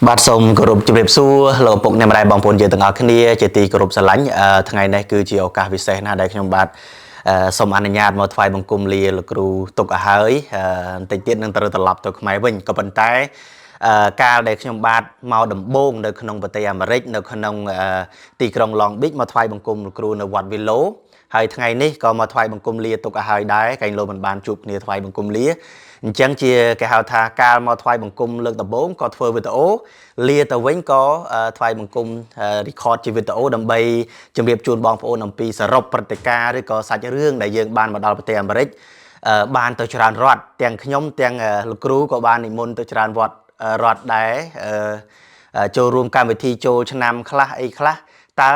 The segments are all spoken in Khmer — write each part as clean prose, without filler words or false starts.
បាទសូមគោរពជម្រាបសួរលោកឪពុកអ្នកម្ដាយបងប្អូនយើងទាំងអស់គ្នាជាទីគោរពស្រឡាញ់ថ្ងៃនេះគឺជាឱកាសពិសេសណាស់ដែលខ្ញុំបាទសូមអនុញ្ញាតមកថ្វាយបង្គំលាលោកគ្រូទុកឲ្យហើយបន្តិចទៀតនឹងត្រូវត្រឡប់ទៅខ្មែរវិញក៏ប៉ុន្តែកាលដែលខ្ញុំបាទមកដំបូងនៅក្នុងប្រទេសអាមេរិកនៅក្នុងទីក្រុង Long Beach មកថ្វាយបង្គំលោកគ្រូនៅវត្តវិឡូហើយថ្ងៃនេះក៏មកថ្វាយបង្គំលាទុកឲ្យហើយដែរកែងលោមិនបានជួបគ្នាថ្វាយបង្គំលាអញ្ចឹងជាគេហៅថាកាលមកថ្វាយបង្គំលើកដំបូងក៏ធ្វើវីដេអូលាទៅវិញក៏ថ្វាយបង្គំ record ជាវីដេអូដើម្បីជម្រាបជូនបងប្អូនអំពីសរុបព្រឹត្តិការណ៍ឬក៏សាច់រឿងដែលយើងបានមកដល់ប្រទេសអាមេរិកបានទៅច្រើនរដ្ឋទាំងខ្ញុំទាំងលោកគ្រូក៏បាននិមន្តទៅច្រើនវត្តរដ្ឋដែរចូលរួមកម្មវិធីចូលឆ្នាំខ្លះអីខ្លះតើ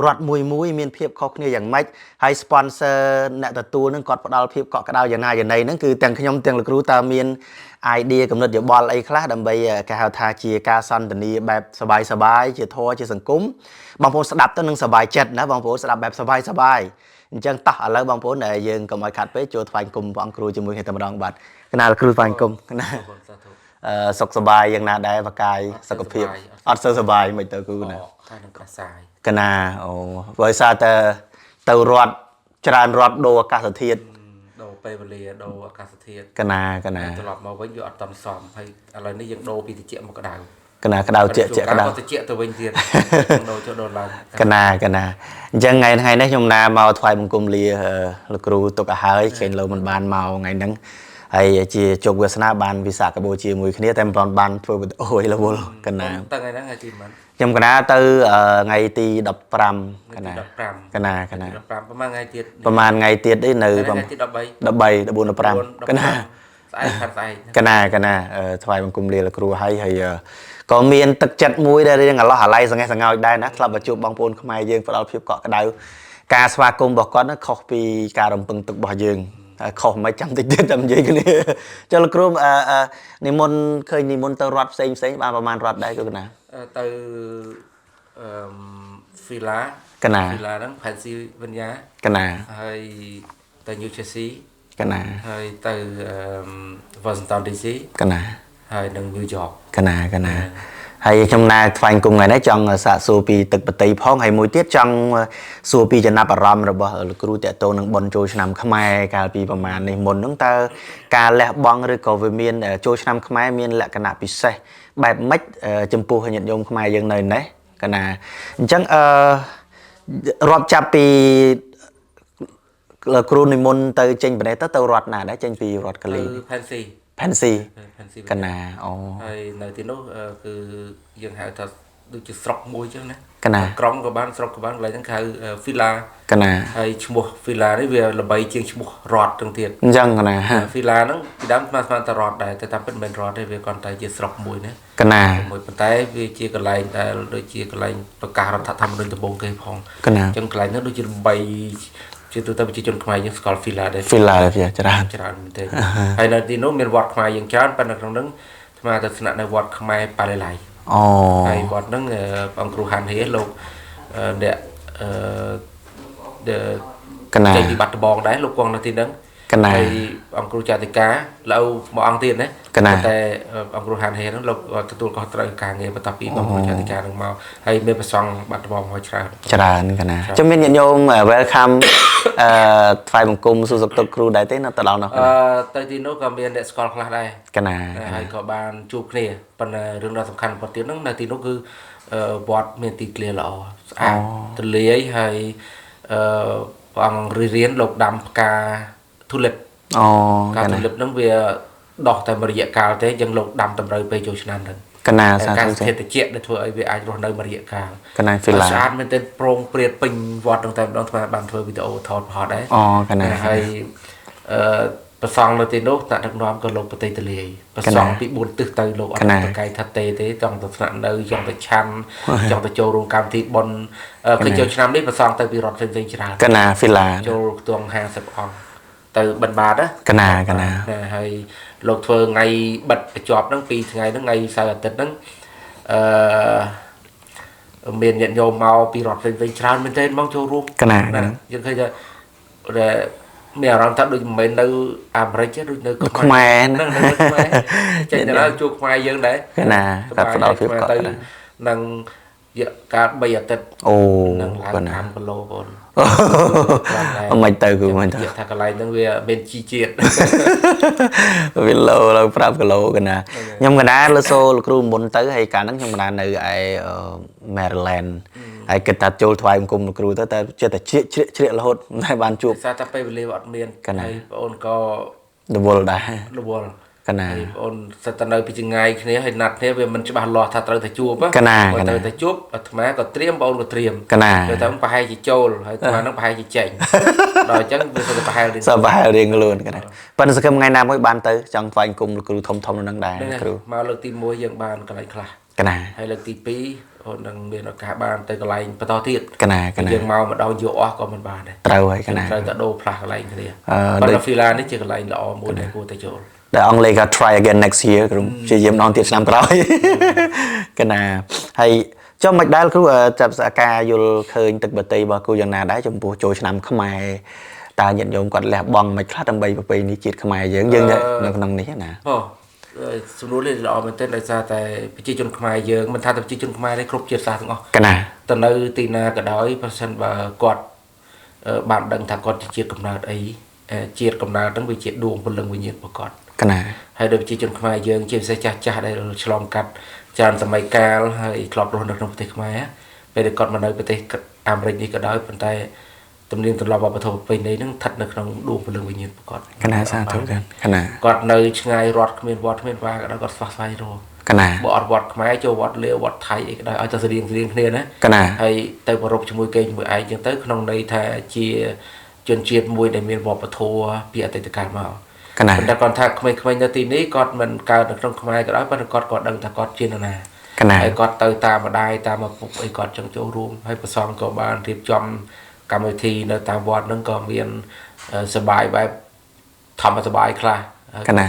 រដ្ឋមួយមួយមានភាពខុសគ្នាយ៉ាងម៉េចហើយ sponsor អ្នកទទួលនឹងគាត់ផ្ដល់ភាពកក់ក្ដៅយ៉ាងណាយ៉ាងណីហ្នឹងគឺទាំងខ្ញុំទាំងលោកគ្រូតើមាន idea កំណត់យោបល់អីខ្លះដើម្បីគេហៅថាជាការសន្ទនាបែបសប្បាយសប្បាយជាធម៌ជាសង្គមបងប្អូនស្ដាប់ទៅនឹងសប្បាយចិត្តណាបងប្អូនស្ដាប់បែបសប្បាយសប្បាយអញ្ចឹងតោះឥឡូវបងប្អូនយើងកុំឲ្យខាត់ពេកចូលថ្វាយគុំព្រះអង្គគ្រូជាមួយគ្នាតែម្ដងបាទកណាលោកគ្រូថ្វាយគុំកណាសុខសប្បាយយ៉ាងណាដែរបកាយសុខភាពអត់សូវសប្បាយមិនទៅគ្រូណា ហើយនឹងកាសាយក ណាអូដោយសារតែទៅរត់ច្រើនរត់ដូរអាកាសធាតុ ដូរពេលវេលាដូរអាកាសធាតុ កណាកណា ត្រឡប់មកវិញវាអត់តំសមហើយឥឡូវនេះយើងដូរពីតិចមកក្តៅ កណាក្តៅជាជាក្តៅ តិចទៅវិញទៀតដូរចុះដូរឡើង កណាកណាអញ្ចឹងថ្ងៃថ្ងៃនេះខ្ញុំណាមកថ្វាយបង្គំលាលោកគ្រូទុកឲ្យហើយឃើញលោកមិនបានមកថ្ងៃហ្នឹងហើយជាជោគវាសនាបានវិសាខបូជាមួយគ្នាតែមិនទាន់បានធ្វើវីដេអូអីរវល់កណា ទៅថ្ងៃហ្នឹងថ្ងៃទីប៉ុន្មាន ខ្ញុំកណាទៅថ្ងៃទី15កណា 15 កណាកណា 15ប្រហែលថ្ងៃទៀត ប្រហែលថ្ងៃទៀតទេនៅ ថ្ងៃទី13 13 14 15កណា ស្អែកខាត់ស្អែក កណាកណាថ្វាយបង្គំលាលោកគ្រូហើយហើយក៏មានទឹកចិត្តមួយដែលរៀងអាឡោះអាល័យសង្ហេះសង្ហោចដែរណាធ្លាប់មកជួបបងប្អូនខ្មែរយើងផ្ដល់ភាពកក់ក្ដៅការស្វាគមន៍របស់គាត់ខុសពីការរំពឹងទុករបស់យើងខុសមិនចាំតិចទៀតតែនិយាយគ្នាចុះលោកគ្រូនិមន្តឃើញនិមន្តទៅរដ្ឋផ្សេងផ្សេងបានប្រហែលរដ្ឋដែរគឺកណា ទៅអឺហ្វីឡា កណា ហ្វីឡាហ្នឹងផែនស៊ីវិញ្ញា កណា ហើយទៅ New Jersey កណា ហើយទៅ Washington DC កណា ហើយនឹង New York កណាកណាហើយខ្ញុំណាថ្វាយគុំថ្ងៃនេះចង់សាកសួរពីទឹកបតីផងហើយមួយទៀតចង់សួរពីចំណាប់អារម្មណ៍របស់លោកគ្រូតាក់ទងនឹងបុណ្យចូលឆ្នាំខ្មែរកាលពីប្រហែលនេះមុនហ្នឹងតើការលះបង់ឬក៏វាមានចូលឆ្នាំខ្មែរមានលក្ខណៈពិសេសបែបម៉េចចំពោះញាតិញោមខ្មែរយើងនៅនេះកណាអញ្ចឹងអឺរាប់ចាប់ពីលោកគ្រូនិមន្តទៅចេញប្រទេសទៅរដ្ឋណាដែរចេញពីរដ្ឋកាលី ផែនស៊ី ផែនស៊ី ផែនស៊ី កណាអូ ហើយនៅទីនោះគឺយើងហៅថាដូចជាស្រុកមួយចឹងណា កណា ក្រុងក៏បានស្រុកក៏បានកន្លែងហ្នឹងគេហៅហ្វីឡា កណា ហើយឈ្មោះហ្វីឡានេះវាល្បីជាងឈ្មោះរដ្ឋទាំងទៀត អញ្ចឹងកណា ហ្វីឡាហ្នឹងពីដើមស្មានស្មានតែរដ្ឋដែរតែតាមពិតមិនមែនរដ្ឋទេវាគ្រាន់តែជាស្រុកមួយណា កណា មួយប៉ុន្តែវាជាកន្លែងដែលដូចជាកន្លែងប្រកាសរដ្ឋធម្មនុញ្ញដំបូងគេផង កណា អញ្ចឹងកន្លែងហ្នឹងដូចជាល្បីជាទូទៅប្រជាជនខ្មែរយើងស្គាល់ហ្វីឡាដែរ ហ្វីឡាវាច្រើន ច្រើនមែនទេហើយនៅទីនោះមានវត្តខ្មែរយើងច្រើនប៉ុន្តែក្នុងហ្នឹងអាត្មាទៅស្នាក់នៅវត្តខ្មែរបរិឡៃ អូ ហើយវត្តហ្នឹងអង្គគ្រូហានហេលោកអ្នកអឺ កណា ចេញពីបាត់ដំបងដែរលោកគង់នៅទីហ្នឹង កណា ហើយអង្គគ្រូចាតិកាលោកមួយអង្គទៀតណា កណា តែអង្គគ្រូហានហេហ្នឹងលោកទទួលខុសត្រូវការងារបន្ទាប់ពីអង្គគ្រូចាតិកាហ្នឹងមកហើយមានប្រសង់បាត់ដំបងមកច្រើន ច្រើនកណាចាំមានញាតិញោម welcome អឺថ្វាយបង្គំសួរសុខទុក្ខគ្រូដែរទេនៅទៅដល់នោះ អឺទៅទីនោះក៏មានអ្នកស្គាល់ខ្លះដែរ កណា ហើយក៏បានជួបគ្នាប៉ុន្តែរឿងដ៏សំខាន់បំផុតទៀតហ្នឹងនៅទីនោះគឺវត្តមានទីធ្លាល្អស្អាតទលាយហើយអឺព្រះអង្គរៀនលោកដាំផ្កាធូលីប អូ ផ្កាធូលីបហ្នឹងវាដោះតែមួយរយៈកាលទេយើងលោកដាំតម្រូវពេលចូលឆ្នាំហ្នឹង កណាសា ធុធាតុតិចដែលធ្វើឲ្យវាអាចរស់នៅមួយរយៈកាល កណាហ្វីឡា ស្អាតមែនទែនប្រងព្រាតពេញវត្តហ្នឹងតែម្ដងថ្មបានធ្វើវីដេអូថតផុសដែរ អូកណា ហើយអឺប្រសង់នៅទីនោះតាដឹកនាំក៏លោកប្រតិទលាយប្រសង់ពី4ទិសទៅលោកអត់ប្រកែកថាទេទេចង់ទៅស្នាក់នៅចង់ទៅឆាន់ចង់ទៅចូលរួមកម្មវិធីបុណ្យគឺចូលឆ្នាំនេះប្រសង់ទៅពីរដ្ឋផ្សេងៗច្រើន កណាហ្វីឡា ចូលខ្ទង់50អង្គទៅបិណ្ឌបាតណា កណាកណា ហើយលោកធ្វើថ្ងៃបិទបញ្ចប់ហ្នឹង2ថ្ងៃហ្នឹងថ្ងៃសៅរ៍អាទិត្យហ្នឹងអឺមានញាតិញោមមកពីរដ្ឋផ្សេងៗច្រើនមែនទែនមកចូលរួម កណា យើងឃើញថា មានអារម្មណ៍ថាដូចមិនមែននៅអាមេរិកទេដូចនៅខ្មែរហ្នឹងនៅខ្មែរចេញទៅដល់ជួបខ្មែរយើងដែរណាគាត់ផ្ដល់ភាពកក់ទៅនឹងរយៈកាល3អាទិត្យអូនឹងឡើង5គីឡូបងមិនទៅគឺមិនទៅថាកន្លែងហ្នឹងវាមានជីជាតិវាលោឡើង5គីឡូកណាខ្ញុំកណាលើសូលោកគ្រូមុនទៅហើយកាលហ្នឹងខ្ញុំកណានៅឯ Maryland ហើយគិតថាចូលថ្វាយបង្គំលោកគ្រូទៅតែចិត្តតែជ្រៀកជ្រៀកជ្រៀករហូតមិនដែលបានជួបសារតែពេលវេលាអត់មានហើយបងអូនក៏រវល់ដែររវល់កណាបងអូនសិតតែនៅពីចងាយគ្នាហើយណាត់គ្នាវាមិនច្បាស់លាស់ថាត្រូវតែជួបកណាត្រូវតែជួបអាត្មាក៏ត្រៀមបងអូនក៏ត្រៀមកណាទៅតែប្រហែលជាចូលហើយអាត្មានឹងប្រហែលជាចេញដល់អញ្ចឹងវាសិតតែប្រហែលរៀងសិតប្រហែលរៀងខ្លួនកណាប៉ុន្តែសង្ឃឹមថ្ងៃណាមួយបានទៅចង់ថ្វាយបង្គំលោកគ្រូធំធំនៅនឹងដែរគ្រូមកលើកទី1យើងបានកន្លែងខ្លះកណាហើយលើកទី2អូននឹងមានឱកាសបានទៅកន្លែងបន្តទៀតកណាកណាយើងមកម្ដងយកអស់ក៏មិនបានដែរត្រូវហើយកណាត្រូវតែដូរផ្លាស់កន្លែងគ្នាប៉ុន្តែ Villa នេះជាកន្លែងល្អមួយដែលគួរតែចូលដែលអង់គ្លេសគេ try again next year គ្រូព្យាយាមម្ដងទៀតឆ្នាំក្រោយកណាហើយចុះមិនដែលគ្រូចាប់ការយល់ឃើញទឹកបតីរបស់គ្រូយ៉ាងណាដែរចំពោះចូលឆ្នាំខ្មែរតើញាតិញោមគាត់លះបង់មិនខ្លះដើម្បីប្រពៃណីជាតិខ្មែរយើងយើងនៅក្នុងនេះណាអូសំណួរនេះល្អមែនទែនដោយសារតែប្រជាជនខ្មែរយើងមិនថាតែប្រជាជនខ្មែរទេគ្រប់ជាតិសាសន៍ទាំងអស់កណាទៅនៅទីណាក៏ដោយប្រសិនបើគាត់បានដឹងថាគាត់ជាជាតិកំណើតអីជាតិកំណើតហ្នឹងវាជាដួងព្រលឹងវិញ្ញាណរបស់គាត់កណាហើយដូចប្រជាជនខ្មែរយើងជាពិសេសចាស់ចាស់ដែលឆ្លងកាត់ច្រើនសម័យកាលហើយធ្លាប់រស់នៅក្នុងប្រទេសខ្មែរពេលដែលគាត់មកនៅប្រទេសអាមេរិកនេះក៏ដោយប៉ុន្តែទំនៀមទម្លាប់វប្បធម៌ប្រពៃណីហ្នឹងស្ថិតនៅក្នុងដួងព្រលឹងវិញ្ញាណរបស់គាត់កណាសាធុកណាគាត់នៅឆ្ងាយរដ្ឋគ្មានវត្តគ្មានវាក៏ដោយគាត់ស្វះស្វែងរកកណាបើអត់វត្តខ្មែរចូលវត្តលាវវត្តថៃអីក៏ដោយឲ្យតែស្រៀងស្រៀងគ្នាណាកណាហើយទៅប្រពជាមួយគេជាមួយឯងចឹងទៅក្នុងន័យថាជាជនជាតិមួយដែលមានវប្បធម៌ពីអតីតកាលមកកណាប៉ុន្តែគាត់ថាក្មេងៗនៅទីនេះគាត់មិនកើតនៅក្នុងខ្មែរក៏ដោយប៉ុន្តែគាត់ក៏ដឹងថាគាត់ជានរណាកណាហើយគាត់ទៅតាមម្ដាយតាមឪពុកអីគាត់ចង់ចូលរួមហើយព្រះសង្ឃក៏បានរៀបចំកម្មវិធីនៅតាមវត្តហ្នឹងក៏មានសបាយបែបធម្មសបាយខ្លះ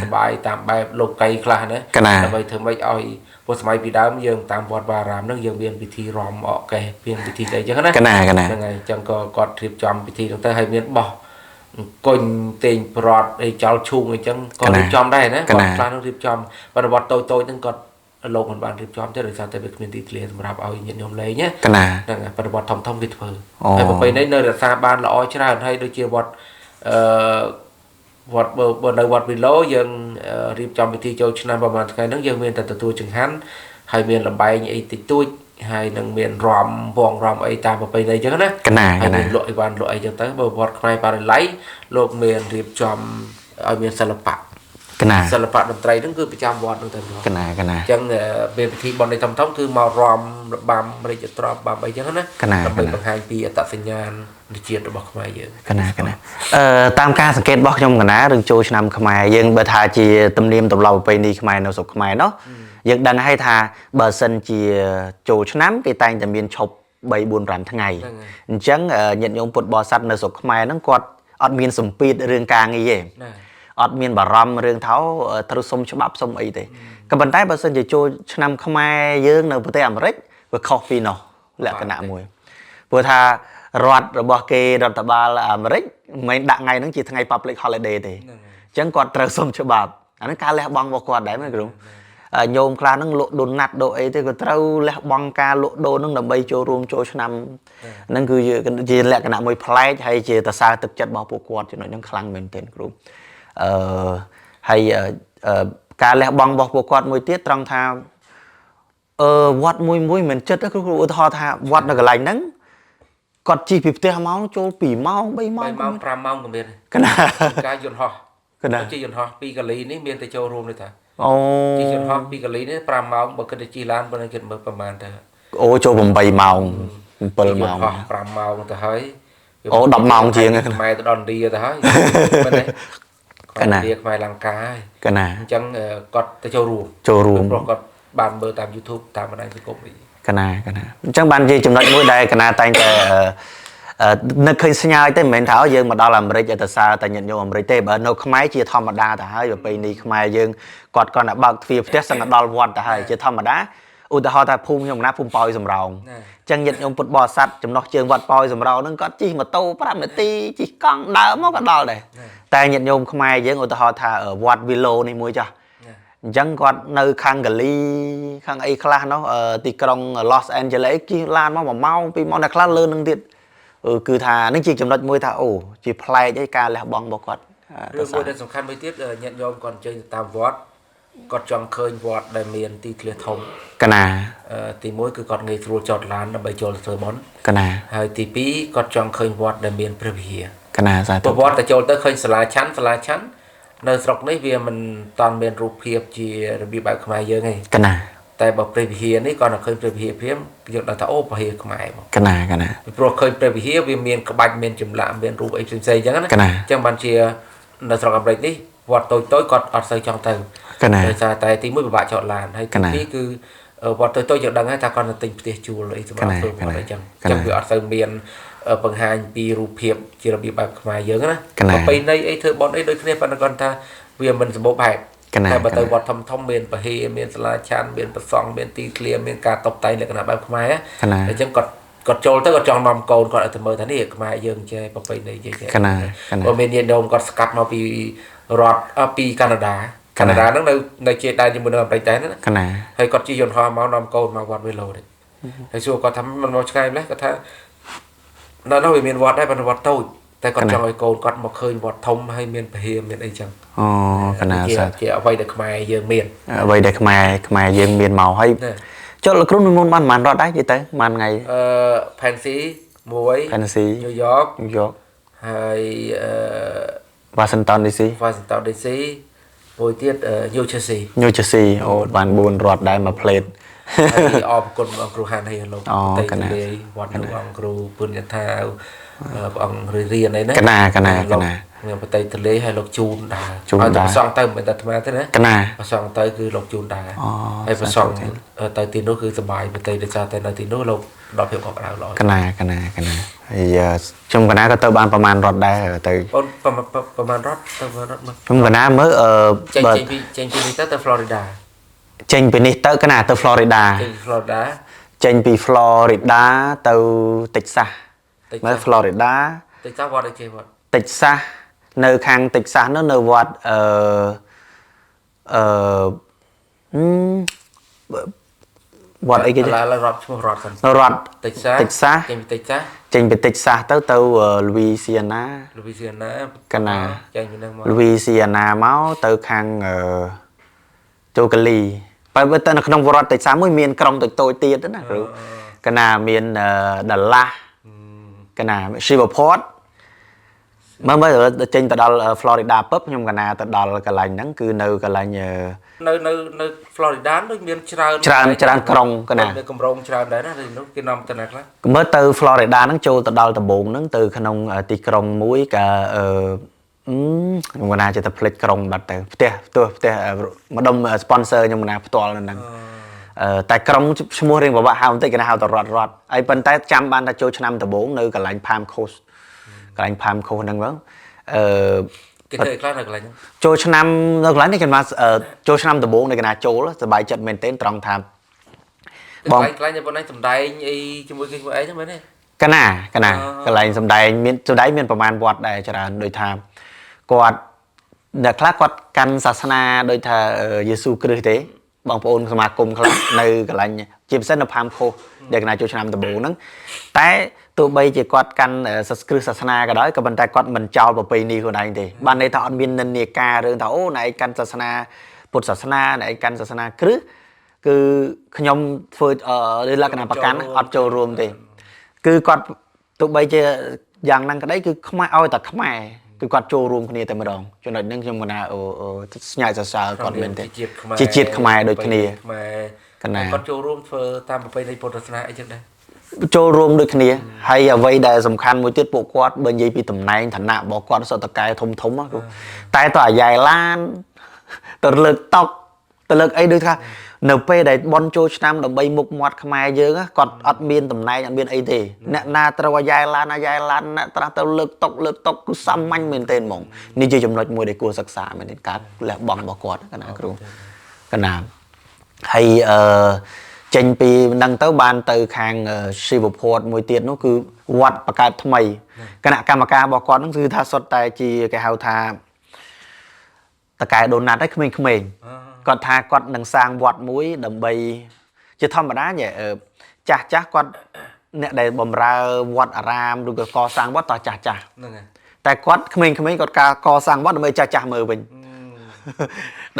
សបាយតាមបែបលោកីខ្លះណាដើម្បីធ្វើម៉េចឲ្យព្រោះសម័យពីដើមយើងតាមវត្តវារាមហ្នឹងយើងមានពិធីរំអកកេះមានពិធីអីចឹងណាកណាកណាហ្នឹងហើយអញ្ចឹងក៏គាត់រៀបចំពិធីហ្នឹងទៅហើយមានបោះអង្គុញទេងប្រត់អីចោលឈូងអីចឹងក៏រៀបចំដែរណាគាត់ខ្លះហ្នឹងរៀបចំបរិវត្តតូចតូចហ្នឹងគាត់លោកមិនបានរៀបចំទេដោយសារតែវាគ្មានទីធ្លាសម្រាប់ឲ្យញាតិញោមលេងណាកណាហ្នឹងហើយបរិវត្តធំធំគេធ្វើហើយប្រពៃណីនៅរក្សាបានល្អច្រើនហើយដូចជាវត្តវត្តបើនៅវត្តវិឡូយើងរៀបចំពិធីចូលឆ្នាំប្រហែលថ្ងៃហ្នឹងយើងមានតែទទួលចង្ហាន់ហើយមានលបែងអីតិចតួចហើយនឹងមានរំវងរំអីតាមប្រពៃណីអញ្ចឹងណាកណាហើយមានលក់អីវ៉ាន់លក់អីចឹងទៅបើវត្តខ្មែរបរិល័យលោកមានរៀបចំឲ្យមានសិល្បៈកណាសិល្បៈតន្ត្រីហ្នឹងគឺប្រចាំវត្តហ្នឹងតែម្ដងកណាកណាអញ្ចឹងពេលពិធីបុណ្យធំធំគឺមករំរបាំរាជទ្រព្យបាំអីចឹងណាដើម្បីបង្ហាញពីអត្តសញ្ញាណជាតិរបស់ខ្មែរយើងកណាកណាតាមការសង្កេតរបស់ខ្ញុំកណារឿងចូលឆ្នាំខ្មែរយើងបើថាជាទំនៀមទម្លាប់ប្រពៃណីខ្មែរនៅស្រុកខ្មែរណោះយើងដឹងហើយថាបើសិនជាចូលឆ្នាំគេតែងតែមានឈប់3 4 5ថ្ងៃអញ្ចឹងញាតិញោមពុទ្ធបរិស័ទនៅស្រុកខ្មែរហ្នឹងគាត់អត់មានសម្ពាធរឿងការងារទេអត់មានបារម្ភរឿងថោត្រូវសុំច្បាប់សុំអីទេក៏ប៉ុន្តែបើសិនជាចូលឆ្នាំខ្មែរយើងនៅប្រទេសអាមេរិកវាខុសពីនោះលក្ខណៈមួយព្រោះថារដ្ឋរបស់គេរដ្ឋបាលអាមេរិកមិនមែនដាក់ថ្ងៃហ្នឹងជាថ្ងៃ public holiday ទេអញ្ចឹងគាត់ត្រូវសុំច្បាប់អាហ្នឹងការលះបង់របស់គាត់ដែរមែនគ្រូញោមខ្លះហ្នឹងលក់ដូណាត់ដូអីទេក៏ត្រូវលះបង់ការលក់ដូនហ្នឹងដើម្បីចូលរួមចូលឆ្នាំហ្នឹងគឺជាលក្ខណៈមួយប្លែកហើយជាតសើទឹកចិត្តរបស់ពួកគាត់ចំណុចហ្នឹងខ្លាំងមែនទែនគ្រូហើយការលះបង់របស់ពួកគាត់មួយទៀតត្រង់ថាវត្តមួយមួយមិនចិត្តទេគ្រូឧទាហរណ៍ថាវត្តនៅកន្លែងហ្នឹងគាត់ជិះពីផ្ទះមកចូល2ម៉ោង3ម៉ោង3ម៉ោង5ម៉ោងក៏មានកណាការយន្តហោះកណាជិះយន្តហោះពីកាលីនេះមានតែចូលរួមទេតាអូជិះយន្តហោះពីកាលីនេះ5ម៉ោងបើគិតទៅជិះឡានបើគិតមើលប្រហែលទៅអូចូល8ម៉ោង7ម៉ោងហោះ5ម៉ោងទៅហើយអូ10ម៉ោងជាងខ្មែរទៅដល់ឥណ្ឌាទៅហើយមែនទេកណាឥណ្ឌាខ្មែរលង្កាហើយកណាអញ្ចឹងគាត់ទៅចូលរួមព្រោះគាត់បានមើលតាម YouTube តាមបណ្ដាញសង្គមអីកណាកណាអញ្ចឹងបានជាចំណុចមួយដែលកណាតែងតែនឹកឃើញស្ញើទេមិនមែនថាយើងមកដល់អាមេរិកឲ្យទៅសើតែញាតិញោមអាមេរិកទេបើនៅខ្មែរជាធម្មតាទៅហើយប្រពៃណីខ្មែរយើងគាត់គាត់តែបើកទ្វារផ្ទះសឹងដល់វត្តទៅហើយជាធម្មតា ឧទាហរណ៍ថាភូមិខ្ញុំណាភូមិប៉ោយសំរោងអញ្ចឹងញាតិញោមពុទ្ធបរិស័ទចំណុះជើងវត្តប៉ោយសំរោងហ្នឹងគាត់ជិះម៉ូតូ5នាទីជិះកង់ដើរមកក៏ដល់ដែរតែញាតិញោមខ្មែរយើងឧទាហរណ៍ថាវត្តវីឡូនេះមួយចាស់អញ្ចឹងគាត់នៅខាងកាលីខាងអីខ្លះនោះទីក្រុង Los Angeles ជិះឡានមក1ម៉ោង2ម៉ោងតែខ្លះលើនឹងទៀតគឺថានឹងជាចំណុចមួយថាអូជាប្លែកឯការលះបង់របស់គាត់រឿងមួយដែលសំខាន់មួយទៀតញាតិញោមគាត់អញ្ជើញទៅតាមវត្តគាត់ចង់ឃើញវត្តដែលមានទីធ្លាធំកណាទី1គឺគាត់ងាយស្រួលចតឡានដើម្បីចូលទៅធ្វើបុណ្យកណាហើយទី2គាត់ចង់ឃើញវត្តដែលមានព្រះវិហារកណាសាធុវត្តទៅចូលទៅឃើញសាលាឆាន់សាលាឆាន់នៅស្រុកនេះវាមិនតាន់មានរូបភាពជារបៀបបែបខ្មែរយើងទេកណាតែបើព្រះវិហារនេះគាត់នៅឃើញព្រះវិហារព្រាមយើងដឹងថាអូព្រះវិហារខ្មែរមកកណាកណាពីព្រោះឃើញព្រះវិហារវាមានក្បាច់មានចម្លាក់មានរូបអីផ្សេងៗអញ្ចឹងណាអញ្ចឹងបានជានៅស្រុកអាមេរិកនេះវត្តតូចៗគាត់អត់សូវចង់ទៅដោយសារតែទី1ពិបាកចតឡានហើយទី2គឺវត្តតូចៗយើងដឹងហើយថាគាត់ទៅទិញផ្ទះជួលអីសម្រាប់ធ្វើវត្តអីចឹងអញ្ចឹងវាអត់សូវមានបង្ហាញពីរូបភាពជារបៀបបែបខ្មែរយើងណាប្រពៃណីអីធ្វើបុណ្យអីដូចគ្នាប៉ុន្តែគាត់ថាវាមិនសម្បូរបែបតែបើទៅវត្តធំធំមានពហិមានសាលាឆាន់មានប្រសង់មានទីធ្លាមានការតុបតែងលក្ខណៈបែបខ្មែរអញ្ចឹងគាត់ចូលទៅគាត់ចង់នាំកូនគាត់ឲ្យទៅមើលថានេះខ្មែរយើងចេះប្រពៃណីចេះបើមានញាតិញោមគាត់ស្កាត់មកពីរដ្ឋពីកាណាដាកាណាដាហ្នឹងនៅជាដែនជាមួយនឹងអាមេរិកដែរណាហើយគាត់ជិះយន្តហោះមកនាំកូនមកវត្តវេឡូនេះហើយសួរគាត់ថាមិនមកឆ្ងាយម្ល៉េះគាត់ថានៅនោះវាមានវត្តដែរប៉ុន្តែវត្តតូចតែគាត់ចង់ឲ្យកូនគាត់មកឃើញវត្តធំហើយមានពហិមានអីចឹងអូកណាសាជាអ្វីដែលខ្មែរយើងមានអ្វីដែលខ្មែរយើងមានមកហើយចុះលោកគ្រូមុនបានប៉ុន្មានរដ្ឋដែរនិយាយទៅប៉ុន្មានថ្ងៃFancy 1 Fancy New York ហើយWashington DC Washington DC មួយទៀត New Jersey New Jersey អូបាន4រដ្ឋដែរមួយផ្លេតហើយអរគុណអង្គគ្រូហានហើយលោកតេលាយវត្តលោកអង្គគ្រូពុនយថាព្រះអង្គរៀនអីណាកណាកណាកណាមានបតីទលេហើយលោកជូនដែរឲ្យតែប្រសងទៅមិនមែនតែអាត្មាទេណាកណាប្រសងទៅគឺលោកជូនដែរហើយប្រសងទៅទីនោះគឺសប្បាយបតីដោយសារតែនៅទីនោះលោកដល់ភាពកក់ក្ដៅល្អកណាកណាកណាហើយខ្ញុំកណាក៏ទៅបានប្រមាណរដ្ឋដែរទៅអូនប្រមាណរដ្ឋទៅប្រមាណរដ្ឋមកខ្ញុំកណាមើលចេញពីនេះទៅ Florida ចេញពីនេះទៅកណាទៅ Florida ចេញពី Florida ចេញពី Florida ទៅ Texas មើល Florida Texas វត្តអីគេវត្ត Texas នៅខាង Texas នោះនៅវត្តអឺអឺវត្តអីគេឡើយរដ្ឋឈ្មោះរដ្ឋសិនរដ្ឋ Texas Texas ចេញពី Texas ចេញពី Texas ទៅ Louisiana Louisiana កណាចេញពីហ្នឹងមក Louisiana មកទៅខាងចូលកាលីបើទៅនៅក្នុងរដ្ឋ Texas មួយមានក្រុងតូចៗទៀតណាគ្រូកណាមាន Dallas កណា Shreveport មើលចេញទៅដល់ Florida ពឹបខ្ញុំកណាទៅដល់កន្លែងហ្នឹងគឺនៅកន្លែងនៅ Florida ដូចមានច្រើនច្រើនក្រុងកណាមានកម្រងច្រើនដែរណានោះគេនាំទៅណាខ្លះមើលទៅ Florida ហ្នឹងចូលទៅដល់ដំបូងហ្នឹងទៅក្នុងទីក្រុងមួយកាខ្ញុំកណាចេះតែភ្លេចក្រុងបាត់ទៅផ្ទះម្ដុំ sponsor ខ្ញុំកណាផ្ទាល់នៅហ្នឹងតែក្រុងឈ្មោះរៀងពិបាកហៅបន្តិចកណាហៅទៅរដ្ឋហើយប៉ុន្តែចាំបានថាចូលឆ្នាំដំបូងនៅកន្លែង Palm Coast កន្លែង Palm Coast ហ្នឹងបងគេធ្វើខ្លះនៅកន្លែងហ្នឹងចូលឆ្នាំនៅកន្លែងនេះគេមកចូលឆ្នាំដំបូងនៅកណាចូលសប្បាយចិត្តមែនទែនត្រង់ថាបងកន្លែងប៉ុណ្ណេះសំដែងអីជាមួយគេជាមួយអីហ្នឹងមែនទេកណាកន្លែងសំដែងមានសំដែងមានប្រមាណវត្តដែរច្រើនដូចថាគាត់អ្នកខ្លះគាត់កាន់សាសនាដូចថាយេស៊ូគ្រីស្ទទេបងប្អូនសមាគមខ្លះនៅកន្លែងជាពិសេសនៅ Palm Coast ដែលកណាចូលឆ្នាំដំបូងហ្នឹងតែទោះបីជាគាត់កាន់សាសគ្រិស្តសាសនាក៏ដោយក៏ប៉ុន្តែគាត់មិនចោលប្រពៃណីខ្លួនឯងទេបានន័យថាអត់មាននិន្នាការរឿងថាអូណែឯងកាន់សាសនាពុទ្ធសាសនាណែឯងកាន់សាសនាគ្រិស្តគឺខ្ញុំធ្វើលក្ខណៈប្រកាន់អត់ចូលរួមទេគឺគាត់ទោះបីជាយ៉ាងហ្នឹងក្តីគឺខ្មែរឲ្យតែខ្មែរគឺគាត់ចូលរួមគ្នាតែម្ដងចំណុចហ្នឹងខ្ញុំកណាស្ញាយសរសើរគាត់មែនទេជាជាតិខ្មែរដូចគ្នាកណាគាត់ចូលរួមធ្វើតាមប្រពៃណីពុទ្ធសាសនាអីចឹងដែរចូលរួមដូចគ្នាហើយអ្វីដែលសំខាន់មួយទៀតពួកគាត់បើនិយាយពីតំណែងឋានៈរបស់គាត់សុទ្ធតែកែធំធំតែទៅអាយ៉ៃឡានទៅលើកតុកទៅលើកអីដូចថានៅពេលដែលបន់ចូលឆ្នាំដើម្បីមុខមាត់ខ្មែរយើងគាត់អត់មានតំណែងអត់មានអីទេអ្នកណាត្រូវអាយ៉ៃឡានអាយ៉ៃឡានអ្នកត្រាស់ទៅលើកតុកលើកតុកគឺសាមញ្ញមែនទែនហ្មងនេះជាចំណុចមួយដែលគួរសិក្សាមែនទេការលះបង់របស់គាត់កណាគ្រូកណាហើយ ចេញពីនឹងទៅបានទៅខាងស៊ីវភតមួយទៀតនោះគឺវត្តបង្កើតថ្មីគណៈកម្មការរបស់គាត់ហ្នឹងគឺថាសុទ្ធតែជាគេហៅថាតកែដូណាត់ឯក្មេងៗគាត់ថាគាត់នឹងសាងវត្តមួយដើម្បីជាធម្មតាញ៉ែចាស់ចាស់គាត់អ្នកដែលបំរើវត្តអារាមឬក៏កសាងវត្តតោះចាស់ចាស់ ហ្នឹងហើយ តែគាត់ក្មេងៗគាត់ការកសាងវត្តដើម្បីចាស់ចាស់មើលវិញ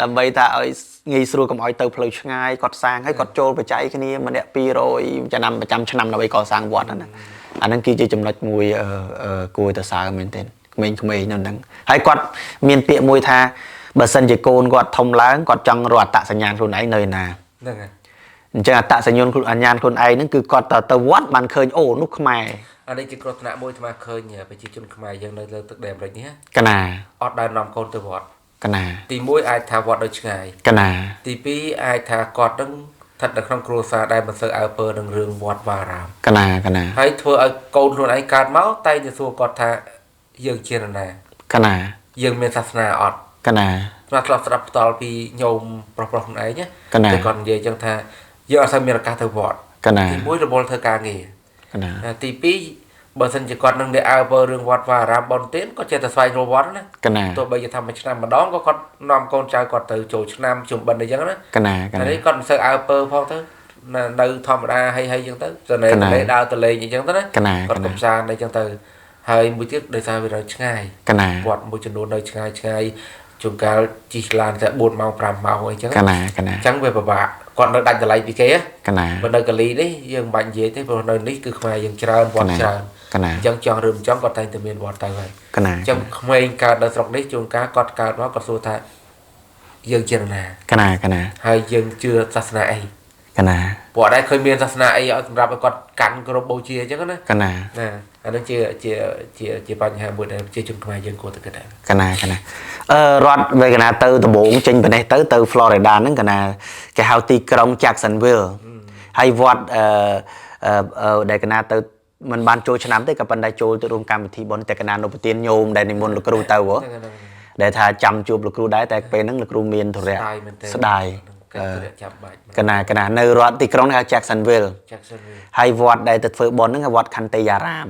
ដើម្បីថាឲ្យងាយស្រួលកុំឲ្យទៅផ្លូវឆ្ងាយគាត់សាងហើយគាត់ចូលបច្ច័យគ្នាម្នាក់200ចំណាំប្រចាំឆ្នាំដើម្បីកសាងវត្តហ្នឹងណាអាហ្នឹងគឺជាចំណុចមួយគួរតែសើមែនទែនក្មេងៗនៅហ្នឹងហើយគាត់មានពាក្យមួយថាបើសិនជាកូនគាត់ធំឡើងគាត់ចង់រកអត្តសញ្ញាណខ្លួនឯងនៅណា ហ្នឹងហើយ អញ្ចឹងអត្តសញ្ញាណខ្លួនអញ្ញាណខ្លួនឯងហ្នឹងគឺគាត់ទៅវត្តបានឃើញអូនោះខ្មែរ អានេះជាគ្រោះថ្នាក់មួយអាត្មាឃើញប្រជាជនខ្មែរយើងនៅលើទឹកដីអាមេរិកនេះ កណា អត់ដែលនាំកូនទៅវត្ត កណា ទី1អាចថាវត្តនៅឆ្ងាយ កណា ទី2អាចថាគាត់នឹងស្ថិតនៅក្នុងគ្រួសារដែលមិនសូវអើពើនឹងរឿងវត្តវារាមក ណាកណា ហើយធ្វើឲ្យកូនខ្លួនឯងកើតមកតែទៅសួរគាត់ថាយើងជានរណា កណា យើងមានសាសនាអត់ កណា ស្រាប់ធ្លាប់ស្ដាប់ផ្ទាល់ពីញោមប្រុសៗខ្លួនឯងណា កណា តែគាត់និយាយចឹងថាយើងអត់សូវមានឱកាសទៅវត្ត កណា ទី1រវល់ធ្វើការងារ កណា ទី2បើសិនជាគាត់នឹងអ្នកអើពើរឿងវត្តវាអារាមបនទេគាត់ចេះតែស្វែងរកវត្តណា កណា ទោះបីជាថាមួយឆ្នាំម្ដងក៏គាត់នាំកូនចៅគាត់ទៅចូលឆ្នាំជុំបិណ្ឌអីចឹងណា កណាកណា នេះគាត់មិនសូវអើពើផងទៅនៅធម្មតាហើយហើយចឹងទៅទៅលេដើរទៅលេងអីចឹងទៅណា កណា គាត់កំសាន្តអីចឹងទៅហើយមួយទៀតដោយសារវានៅឆ្ងាយ កណា វត្តមួយចំនួននៅឆ្ងាយឆ្ងាយជួនកាលជិះឡានតែ4ម៉ោង5ម៉ោងអីចឹង កណាកណា អញ្ចឹងវាពិបាកគាត់នៅដាច់តម្លៃពីគេ កណា បើនៅកាលីនេះយើងមិនបាច់និយាយទេព្រោះនៅនេះគឺខ្មែរយើងច្រើនវត្តច្រើន កណា អញ្ចឹងចង់ឬមិនចង់គាត់តែងតែមានវត្តទៅហើយ កណា អញ្ចឹងក្មេងកើតនៅស្រុកនេះជួនកាលគាត់កើតមកគាត់សួរថាយើងជានរណា កណាកណា ហើយយើងជឿសាសនាអី កណា ព្រោះអត់ដែលឃើញមានសាសនាអីឲ្យសម្រាប់ឲ្យគាត់កាន់គោរពបូជាអញ្ចឹងណា កណា ណាអានឹងជាជាជាជាបញ្ហាមួយដែលប្រជាជនខ្មែរយើងគួរតែគិតដែរ កណាកណារដ្ឋវេកណាទៅដំបូងចេញពីនេះទៅទៅ Florida ហ្នឹងកណាគេហៅទីក្រុង Jacksonville ហើយវត្តដែលកណាទៅមិនបានចូលឆ្នាំទេក៏ប៉ុន្តែចូលទៅរួមកម្មវិធីបុណ្យតែកណានុប្រទានញោមដែលនិមន្តលោកគ្រូទៅហ៎ដែលថាចាំជួបលោកគ្រូដែរតែពេលហ្នឹងលោកគ្រូមានធរៈស្ដាយ ចាំបាច់ កណាកណានៅរដ្ឋទីក្រុងនេះហៅ Jacksonville ហើយវត្តដែលទៅធ្វើបុណ្យហ្នឹងវត្តខន្តីយារាម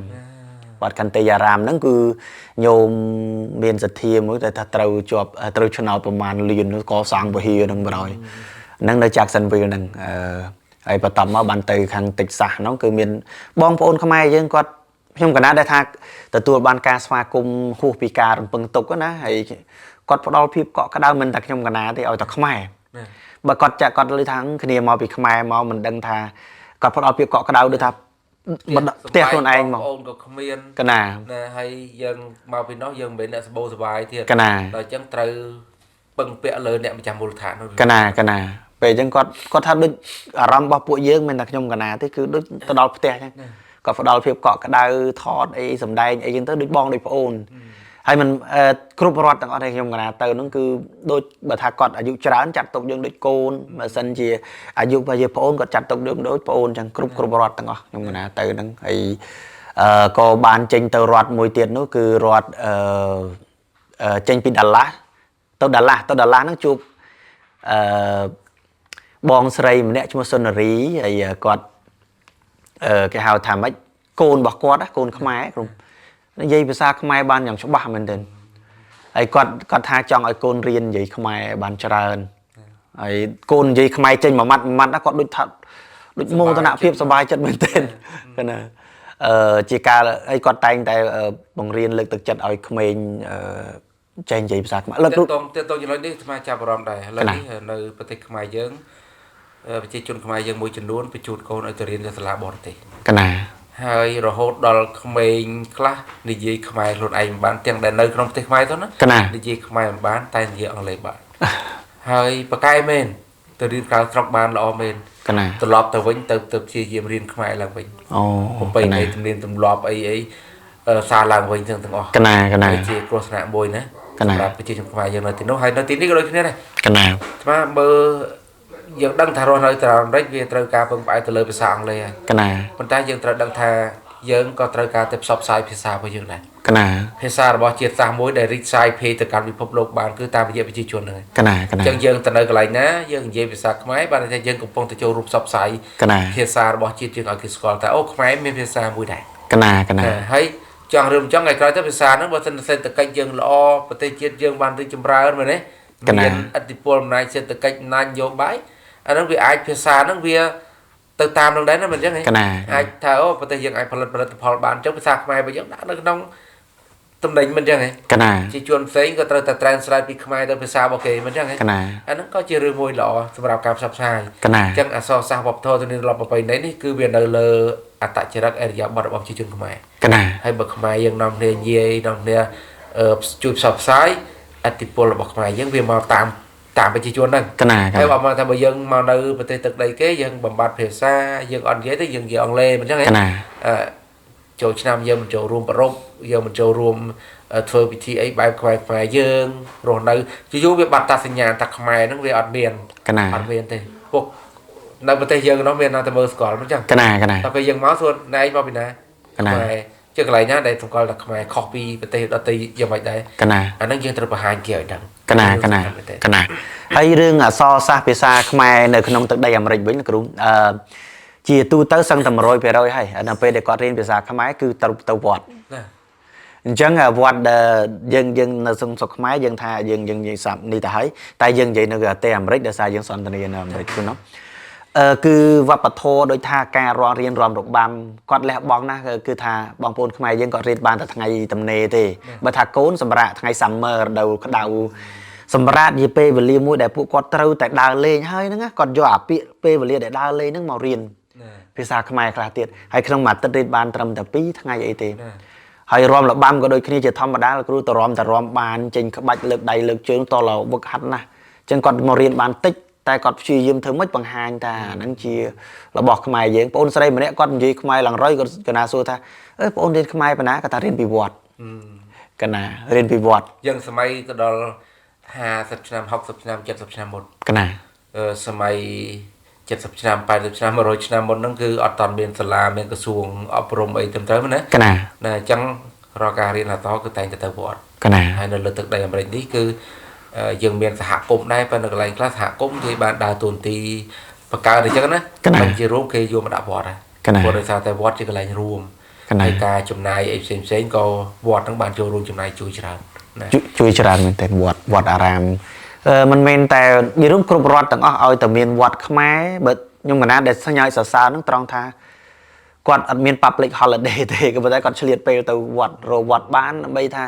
វត្តខន្តីយារាមហ្នឹងគឺញោមមានសទ្ធាមួយតែថាត្រូវជាប់ត្រូវឆ្នោតប្រមាណលាននោះកសាងវិហារហ្នឹងបណ្ដោយហ្នឹងនៅ Jacksonville ហ្នឹងហើយបន្ទាប់មកបានទៅខាងតិចសាសហ្នឹងគឺមានបងប្អូនខ្មែរយើងគាត់ខ្ញុំកណាដែលថាទទួលបានការស្វាគមន៍ហួសពីការរំពឹងទុកណាហើយគាត់ផ្ដល់ភាពកក់ក្ដៅមិនតែខ្ញុំកណាទេឲ្យតែខ្មែរបើគាត់ចាក់គាត់លើថាគ្នាមកពីខ្មែរមកមិនដឹងថាគាត់ផ្ដល់ភាពកក់ក្ដៅដូចថាផ្ទះខ្លួនឯងមក បងប្អូនក៏គ្មានក ណា ណាហើយយើងមកពីនោះយើងមិនមែនអ្នកសម្បូរសប្បាយទៀត កណា ដល់អញ្ចឹងត្រូវពឹងពាក់លើអ្នកម្ចាស់មូលដ្ឋាននោះ កណាកណាពេលអញ្ចឹងគាត់គាត់ថាដូចអារម្មណ៍របស់ពួកយើងមិនតែខ្ញុំកណាទេគឺដូចទៅដល់ផ្ទះអញ្ចឹងគាត់ផ្ដល់ភាពកក់ក្ដៅថតអីសំដែងអីចឹងទៅដូចបងដូចប្អូនហើយមិនគ្រប់រដ្ឋទាំងអស់ដែលខ្ញុំកណាទៅហ្នឹងគឺដូចបើថាគាត់អាយុច្រើនចាត់ទុកយើងដូចកូនបើសិនជាអាយុបើជាប្អូនគាត់ចាត់ទុកយើងដូចប្អូនចឹងគ្រប់រដ្ឋទាំងអស់ខ្ញុំកណាទៅហ្នឹងហើយក៏បានចេញទៅរដ្ឋមួយទៀតនោះគឺរដ្ឋចេញពីដាឡាស់ទៅដាឡាស់ទៅដាឡាស់ហ្នឹងជួបបងស្រីម្នាក់ឈ្មោះសុនរីហើយគាត់គេហៅថាម៉េចកូនរបស់គាត់ណាកូនខ្មែរក្រុមនិយាយភាសាខ្មែរបានយ៉ាងច្បាស់មែនទែនហើយគាត់ថាចង់ឲ្យកូនរៀននិយាយខ្មែរបានច្រើនហើយកូននិយាយខ្មែរចេញមួយម៉ាត់មួយម៉ាត់ណាគាត់ដូចថាដូចមោទនភាពសប្បាយចិត្តមែនទែនគាត់ណាជាការហើយគាត់តែងតែបង្រៀនលើកទឹកចិត្តឲ្យក្មេងចេះនិយាយភាសាខ្មែរលើក តទៅចំណុចនេះអាត្មាចាប់អារម្មណ៍ដែរឥឡូវនេះនៅប្រទេសខ្មែរយើងប្រជាជនខ្មែរយើងមួយចំនួនបញ្ជូនកូនឲ្យទៅរៀននៅសាលាបរទេស កណា ហើយរហូតដល់ក្មេងខ្លះនិយាយខ្មែរខ្លួនឯងមិនបានទាំងដែលនៅក្នុងប្រទេសខ្មែរទៅណានិយាយខ្មែរមិនបានតែនិយាយអង់គ្លេសបានហើយប្រកែមែនទៅរៀនក្រៅស្រុកបានល្អមែន កណា ត្រឡប់ទៅវិញទៅព្យាយាមរៀនខ្មែរឡើងវិញ អូ ប្រពៃណីទំនៀមទម្លាប់អីអីសារឡើងវិញទាំងអស់ កណាកណា ជាគ្រោះថ្នាក់មួយណាសម្រាប់ប្រជាជនខ្មែរយើងនៅទីនោះហើយនៅទីនេះក៏ដូចគ្នាដែរ កណា ស្មាមើលយើងដឹងថារស់នៅត្រង់អាមេរិកវាត្រូវការពឹងផ្អែកទៅលើភាសាអង់គ្លេសហើយក ណា ប៉ុន្តែយើងត្រូវដឹងថា យើងក៏ត្រូវការតែផ្សព្វផ្សាយភាសារបស់យើងដែរ កណា ភាសារបស់ជាតិសាសន៍មួយដែលរីកសាយភាយទៅកាន់ពិភពលោកបានគឺតាមរយៈប្រជាជនហ្នឹងឯង កណាកណា អញ្ចឹងយើងទៅនៅកន្លែងណាយើងនិយាយភាសាខ្មែរបានន័យថាយើងកំពុងតែចូលរួមផ្សព្វផ្សាយ កណា ភាសារបស់ជាតិយើងឲ្យគេស្គាល់ថាអូខ្មែរមានភាសាមួយដែរ កណាកណា ហើយចង់រឿងចង់ថ្ងៃក្រោយទៅភាសាហ្នឹងបើសិនសេដ្ឋកិច្ចយើងល្អប្រទេសជាតិយើងបានរីកចម្រើនមែនទេមានឥទ្ធិពលអំណាចសេដ្ឋកិច្ចអំណាចនយោបាយអាហ្នឹងវាអាចភាសាហ្នឹងវាទៅតាមនឹងដែរណាមិនអញ្ចឹងទេ កណា អាចថាអូប្រទេសយើងអាចផលិតផលិតផលបានអញ្ចឹងភាសាខ្មែររបស់យើងដាក់នៅក្នុងតំណែងមិនអញ្ចឹងទេ កណា ជាជនផ្សេងក៏ត្រូវតែ translate ពីខ្មែរទៅភាសារបស់គេមិនអញ្ចឹងទេ កណា អាហ្នឹងក៏ជារឿងមួយល្អសម្រាប់ការផ្សព្វផ្សាយ កណា អញ្ចឹងអក្សរសាស្ត្រវប្បធម៌ទំនៀមទម្លាប់ប្រពៃណីនេះគឺវានៅលើអត្តចរិតអរិយាប័ត្ររបស់ប្រជាជនខ្មែរ កណា ហើយបើខ្មែរយើងនាំគ្នានិយាយនាំគ្នាជួយផ្សព្វផ្សាយឥទ្ធិពលរបស់ខ្មែរយើងវាមកតាមតាមប្រជាជនហ្នឹង កណា ហើយបើមកថាបើយើងមកនៅប្រទេសទឹកដីគេយើងបំបត្តិភាសាយើងអត់និយាយទេយើងនិយាយអង់គ្លេសមិនអញ្ចឹងទេ កណា ចូលឆ្នាំយើងមិនចូលរួមប្រពយើងមិនចូលរួមធ្វើពិធីអីបែបខ្មែរខ្មែរយើងរស់នៅយូរៗវាបាត់តាសញ្ញាថាខ្មែរហ្នឹងវាអត់មាន កណា អត់មានទេពួកនៅប្រទេសយើងនោះមានណាតែមើលស្គាល់មិនអញ្ចឹង កណាកណា តែពេលយើងមកសួរណែឯងមកពីណា កណា ខ្មែរជាកន្លែងណាដែលសម្គាល់ថាខ្មែរខុសពីប្រទេសដទៃយ៉ាងម៉េចដែរ កណា អាហ្នឹងយើងត្រូវបង្ហាញគេឲ្យដឹង កណាកណាកណាហើយរឿងអក្សរសាស្ត្រភាសាខ្មែរនៅក្នុងទឹកដីអាមេរិកវិញគ្រូជាទូទៅសឹងតែ100%ហើយដល់ពេលដែលគាត់រៀនភាសាខ្មែរគឺទៅវត្ត ណា អញ្ចឹងវត្តដែលយើងនៅស្រុកខ្មែរយើងថាយើងនិយាយសាប់នេះទៅហើយតែយើងនិយាយនៅប្រទេសអាមេរិកដោយសារយើងសន្ទនានៅអាមេរិកគឺនោះគឺវប្បធម៌ដូចថាការររៀនរំរបាំគាត់លះបង់ណាស់គឺថាបងប្អូនខ្មែរយើងគាត់រៀនបានតែថ្ងៃទំនេរទេបើថាកូនសម្រាប់ថ្ងៃ summer រដូវក្តៅសម្រាប់ជាពេលវេលាមួយដែលពួកគាត់ត្រូវតែដើរលេងហើយហ្នឹងគាត់យកអាពាក្យពេលវេលាដែលដើរលេងហ្នឹងមករៀនភាសាខ្មែរខ្លះទៀតហើយក្នុងមួយអាទិត្យរៀនបានត្រឹមតែ2ថ្ងៃអីទេហើយរំលបាំក៏ដូចគ្នាជាធម្មតាគ្រូទៅរំតែរំបានចេញក្បាច់លើកដៃលើកជើងតលវឹកហាត់ណាស់អញ្ចឹងគាត់មករៀនបានតិចតែគាត់ព្យាយាមធ្វើម៉េចបង្ហាញថាអាហ្នឹងជារបស់ខ្មែរយើងបងអូនស្រីម្នាក់គាត់និយាយខ្មែរឡើងរយគាត់កណាសួរថាអើបងអូនរៀនខ្មែរប៉ុណ្ណាគាត់ថារៀនពីវត្តកណារៀនពីវត្ត យើងសម័យទៅដល់50ឆ្នាំ60ឆ្នាំ70ឆ្នាំមុនកណា សម័យ70ឆ្នាំ80ឆ្នាំ100ឆ្នាំមុនហ្នឹងគឺអត់តាន់មានសាលាមានក្រសួងអប់រំអីត្រឹមត្រូវណា កណា ណាអញ្ចឹងរាល់ការរៀនអក្សរគឺតែងតែទៅវត្ត កណា ហើយនៅលើទឹកដីអាមេរិកនេះគឺយើងមានសហគមន៍ដែរប៉ុន្តែនៅកន្លែងខ្លះសហគមន៍គេបានដើរតួនាទីបង្កើតអញ្ចឹងណាមិនជារួមគេយកមកដាក់វត្តដែរព្រោះដោយសារតែវត្តជាកន្លែងរួមហើយការចំណាយអីផ្សេងផ្សេងក៏វត្តហ្នឹងបានចូលរួមចំណាយជួយច្រើនណា ជួយច្រើនមែនទែនវត្តអារាមមិនមែនតែនិយាយរួមគ្រប់រដ្ឋទាំងអស់ឲ្យតែមានវត្តខ្មែរបើខ្ញុំកណាដែលសញ្ញាឲ្យសរសើរហ្នឹងត្រង់ថាគាត់អត់មាន public holiday ទេក៏ប៉ុន្តែគាត់ឆ្លៀតពេលទៅវត្តរវត្តបានដើម្បីថា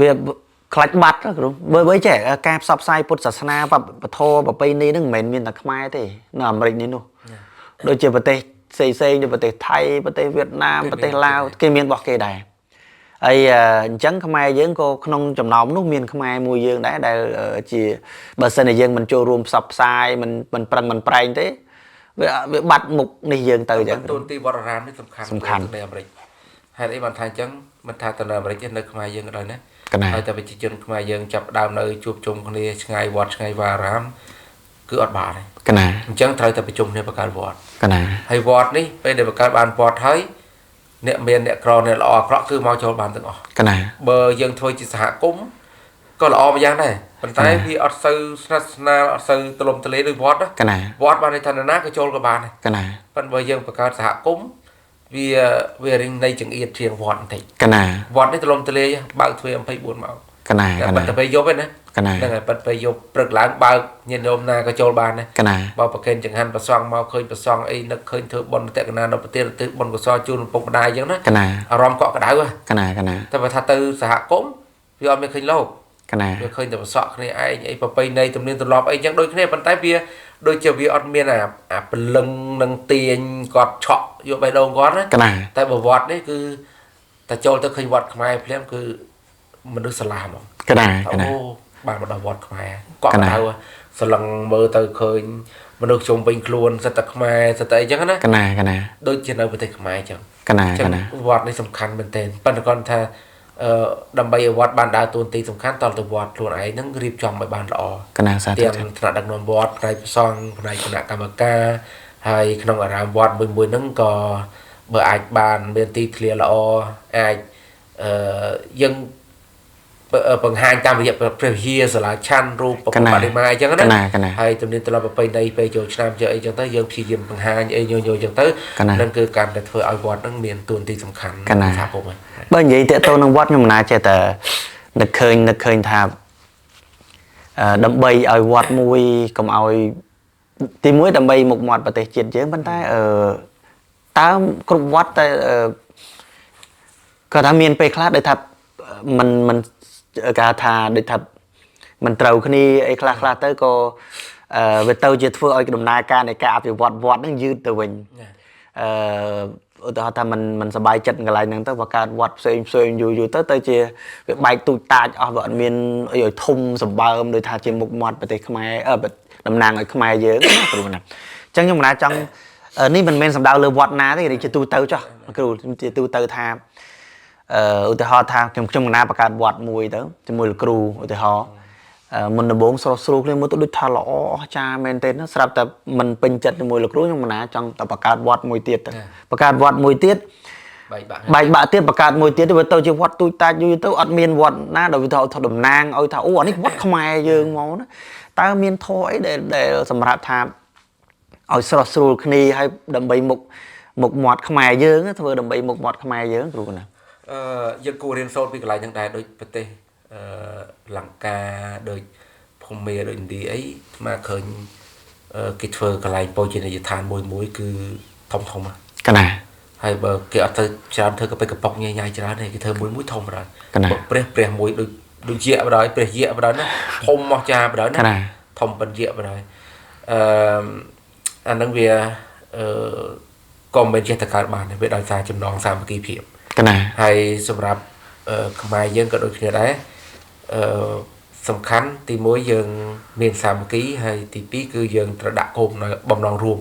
វាខ្លាចបាត់គ្រូបើចេះការផ្សព្វផ្សាយពុទ្ធសាសនាវប្បធម៌ប្រពៃណីហ្នឹងមិនមែនមានតែខ្មែរទេនៅអាមេរិកនេះនោះដូចជាប្រទេសផ្សេងៗដូចប្រទេសថៃប្រទេសវៀតណាមប្រទេសឡាវគេមានរបស់គេដែរហើយអញ្ចឹងខ្មែរយើងក៏ក្នុងចំណោមនោះមានខ្មែរមួយយើងដែរដែលជាបើសិនជាយើងមិនចូលរួមផ្សព្វផ្សាយមិនប្រឹងមិនប្រែងទេវាបាត់មុខនេះយើងទៅអញ្ចឹង តួនាទីវត្តអារាមនេះសំខាន់នៅអាមេរិកហេតុអីបានថាអញ្ចឹងមិនថាតែនៅអាមេរិកទេនៅខ្មែរយើងក៏ដោយណាហើយតែប្រជាជនខ្មែរយើងចាប់ដើមនៅជួបជុំគ្នាឆ្ងាយវត្តឆ្ងាយវាអារាមគឺអត់បានទេ កណា អញ្ចឹងត្រូវតែប្រជុំគ្នាបង្កើតវត្ត កណា ហើយវត្តនេះពេលដែលបង្កើតបានវត្តហើយអ្នកមានអ្នកក្រអ្នកល្អអាក្រក់គឺមកចូលបានទាំងអស់ កណា បើយើងធ្វើជាសហគមន៍ក៏ល្អម្យ៉ាងដែរប៉ុន្តែវាអត់សូវស្និទ្ធស្នាលអត់សូវទលំទលាយដូចវត្ត កណា វត្តបានន័យថានរណាក៏ចូលក៏បានដែរ កណា ប៉ុន្តែបើយើងបង្កើតសហគមន៍វារិញនៃចង្អៀតជាងវត្តបន្តិច កណា វត្តនេះទលំទលាយបើកទ្វារ24ម៉ោង កណា កណាតែពេលយប់ឯណា កណា ហ្នឹងហើយប៉ិតពេលយប់ព្រឹកឡើងបើកញាតិញោមណាក៏ចូលបានដែរ កណា បើប្រគេនចង្ហាន់ប្រសង់មកឃើញប្រសង់អីនឹកឃើញធ្វើបុណ្យតកណានៅប្រទេសទៅបុណ្យកុសលជូនឪពុកម្ដាយអញ្ចឹងណា កណា អារម្មណ៍កក់ក្ដៅ កណាកណា តែបើថាទៅសហគមន៍វាអត់មានឃើញលោក កណា វាឃើញតែប្រសក់គ្នាឯងអីប្រពៃណីទំនៀមទម្លាប់អីអញ្ចឹងដូចគ្នាប៉ុន្តែវាដូចជាវាអត់មានអាព្រលឹងនឹងទាញគាត់ឆក់យកបេះដូងគាត់ណា កណា តែបើវត្តនេះគឺតែចូលទៅឃើញវត្តខ្មែរភ្លាមគឺមនុស្សសាលាហ្មង កណាកណា អូបានមកដល់វត្តខ្មែរកក់ក្ដៅសឡឹងមើលទៅឃើញមនុស្សជុំវិញខ្លួនសិតតែខ្មែរសិតតែអីចឹងណា កណាកណា ដូចជានៅប្រទេសខ្មែរចឹង កណាកណា វត្តនេះសំខាន់មែនទែនប៉ុន្តែគាត់ថាដើម្បីឲ្យវត្តបានដើរតួនាទីសំខាន់តើទៅវត្តខ្លួនឯងហ្នឹងរៀបចំឲ្យបានល្អ កណាសាធុ ទាំងថ្នាក់ដឹកនាំវត្តផ្នែកព្រះសង្ឃផ្នែកគណៈកម្មការ ហើយក្នុងអារាមវត្តមួយមួយហ្នឹងក៏បើអាចបានមានទីធ្លាល្អអាចយើងបង្ហាញតាមរយៈព្រះវិហារសាលាឆាន់រូបបដិមាអញ្ចឹងណាហើយទំនៀមទម្លាប់ប្រពៃណីពេលចូលឆ្នាំជើអីចឹងទៅយើងព្យាយាមបង្ហាញអីញយៗចឹងទៅនឹងគឺកាន់តែធ្វើឲ្យវត្តហ្នឹងមានតួនាទីសំខាន់សហគមន៍ហ្នឹងបើនិយាយតទៅនឹងវត្តខ្ញុំមិនណាចេះតែនឹកឃើញថាដើម្បីឲ្យវត្តមួយកុំឲ្យទីមួយដើម្បីមុខមាត់ប្រទេសជាតិយើងប៉ុន្តែតើគ្រប់វត្តតែគាត់ថាមានពេលខ្លះដូចថាមិនគេថាដូចថាមិនត្រូវគ្នាអីខ្លះទៅក៏វាទៅជាធ្វើឲ្យដំណើរការនៃការអភិវឌ្ឍវត្តហ្នឹងយឺតទៅវិញឧទាហរណ៍ថាមិនសប្បាយចិត្តកន្លែងហ្នឹងទៅបង្កើតវត្តផ្សេងផ្សេងយូរយូរទៅជាវាបែកទូចតាចអស់វាអត់មានអីឲ្យធំសម្បើមដូចថាជាមុខមាត់ប្រទេសខ្មែរតំណាងឲ្យខ្មែរយើងណាគ្រូណាអញ្ចឹងខ្ញុំមិនណាចង់នេះមិនមែនសំដៅលើវត្តណាទេជាទូទៅចុះគ្រូជាទូទៅថាឧទាហរណ៍ថាខ្ញុំកណាបង្កើតវត្តមួយទៅជាមួយលោកគ្រូឧទាហរណ៍មុនដំបូងស្រស់ស្រួលគ្នាមើលទៅដូចថាល្អអស្ចារ្យមែនទេណាស្រាប់តែមិនពេញចិត្តជាមួយលោកគ្រូខ្ញុំកណាចង់តែបង្កើតវត្តមួយទៀតទៅបង្កើតវត្តមួយទៀតបែកបាក់ទៀតបង្កើតមួយទៀតវាទៅជាវត្តទូចតាចយូរទៅអត់មានវត្តណាដែលវាថាតំណាងឲ្យថាអូអានេះវត្តខ្មែរយើងមកណាតើមានធម៌អីដែលសម្រាប់ថាឲ្យស្រស់ស្រួលគ្នាហើយដើម្បីមុខមាត់ខ្មែរយើងធ្វើដើម្បីមុខមាត់ខ្មែរយើងគ្រូណាយើងគួររៀនសូត្រពីកន្លែងហ្នឹងដែរដូចប្រទេសលង្កាដូចភូមាដូចឥណ្ឌាអីមកឃើញគេធ្វើកន្លែងបូជនីយដ្ឋានមួយមួយគឺធំធំកណាហើយបើគេអត់ទៅច្រើនធ្វើកាពិកប៉ុកញ៉ៃញ៉ៃច្រើនទេគេធ្វើមួយមួយធំបណ្ដោយព្រះមួយដូចយៈបណ្ដោយព្រះយៈបណ្ដោយណាធំអស្ចារ្យបណ្ដោយណាធំប៉ុនយៈបណ្ដោយអាហ្នឹងវាក៏មិនចេះតែកើតបានវាដោយសារចំណងសាមគ្គីភាពកណាហើយសម្រាប់ខ្មែរយើងក៏ដូចគ្នាដែរសំខាន់ទី1យើងមានសាមគ្គីហើយទី2គឺយើងត្រូវដាក់គោលបំណងរួម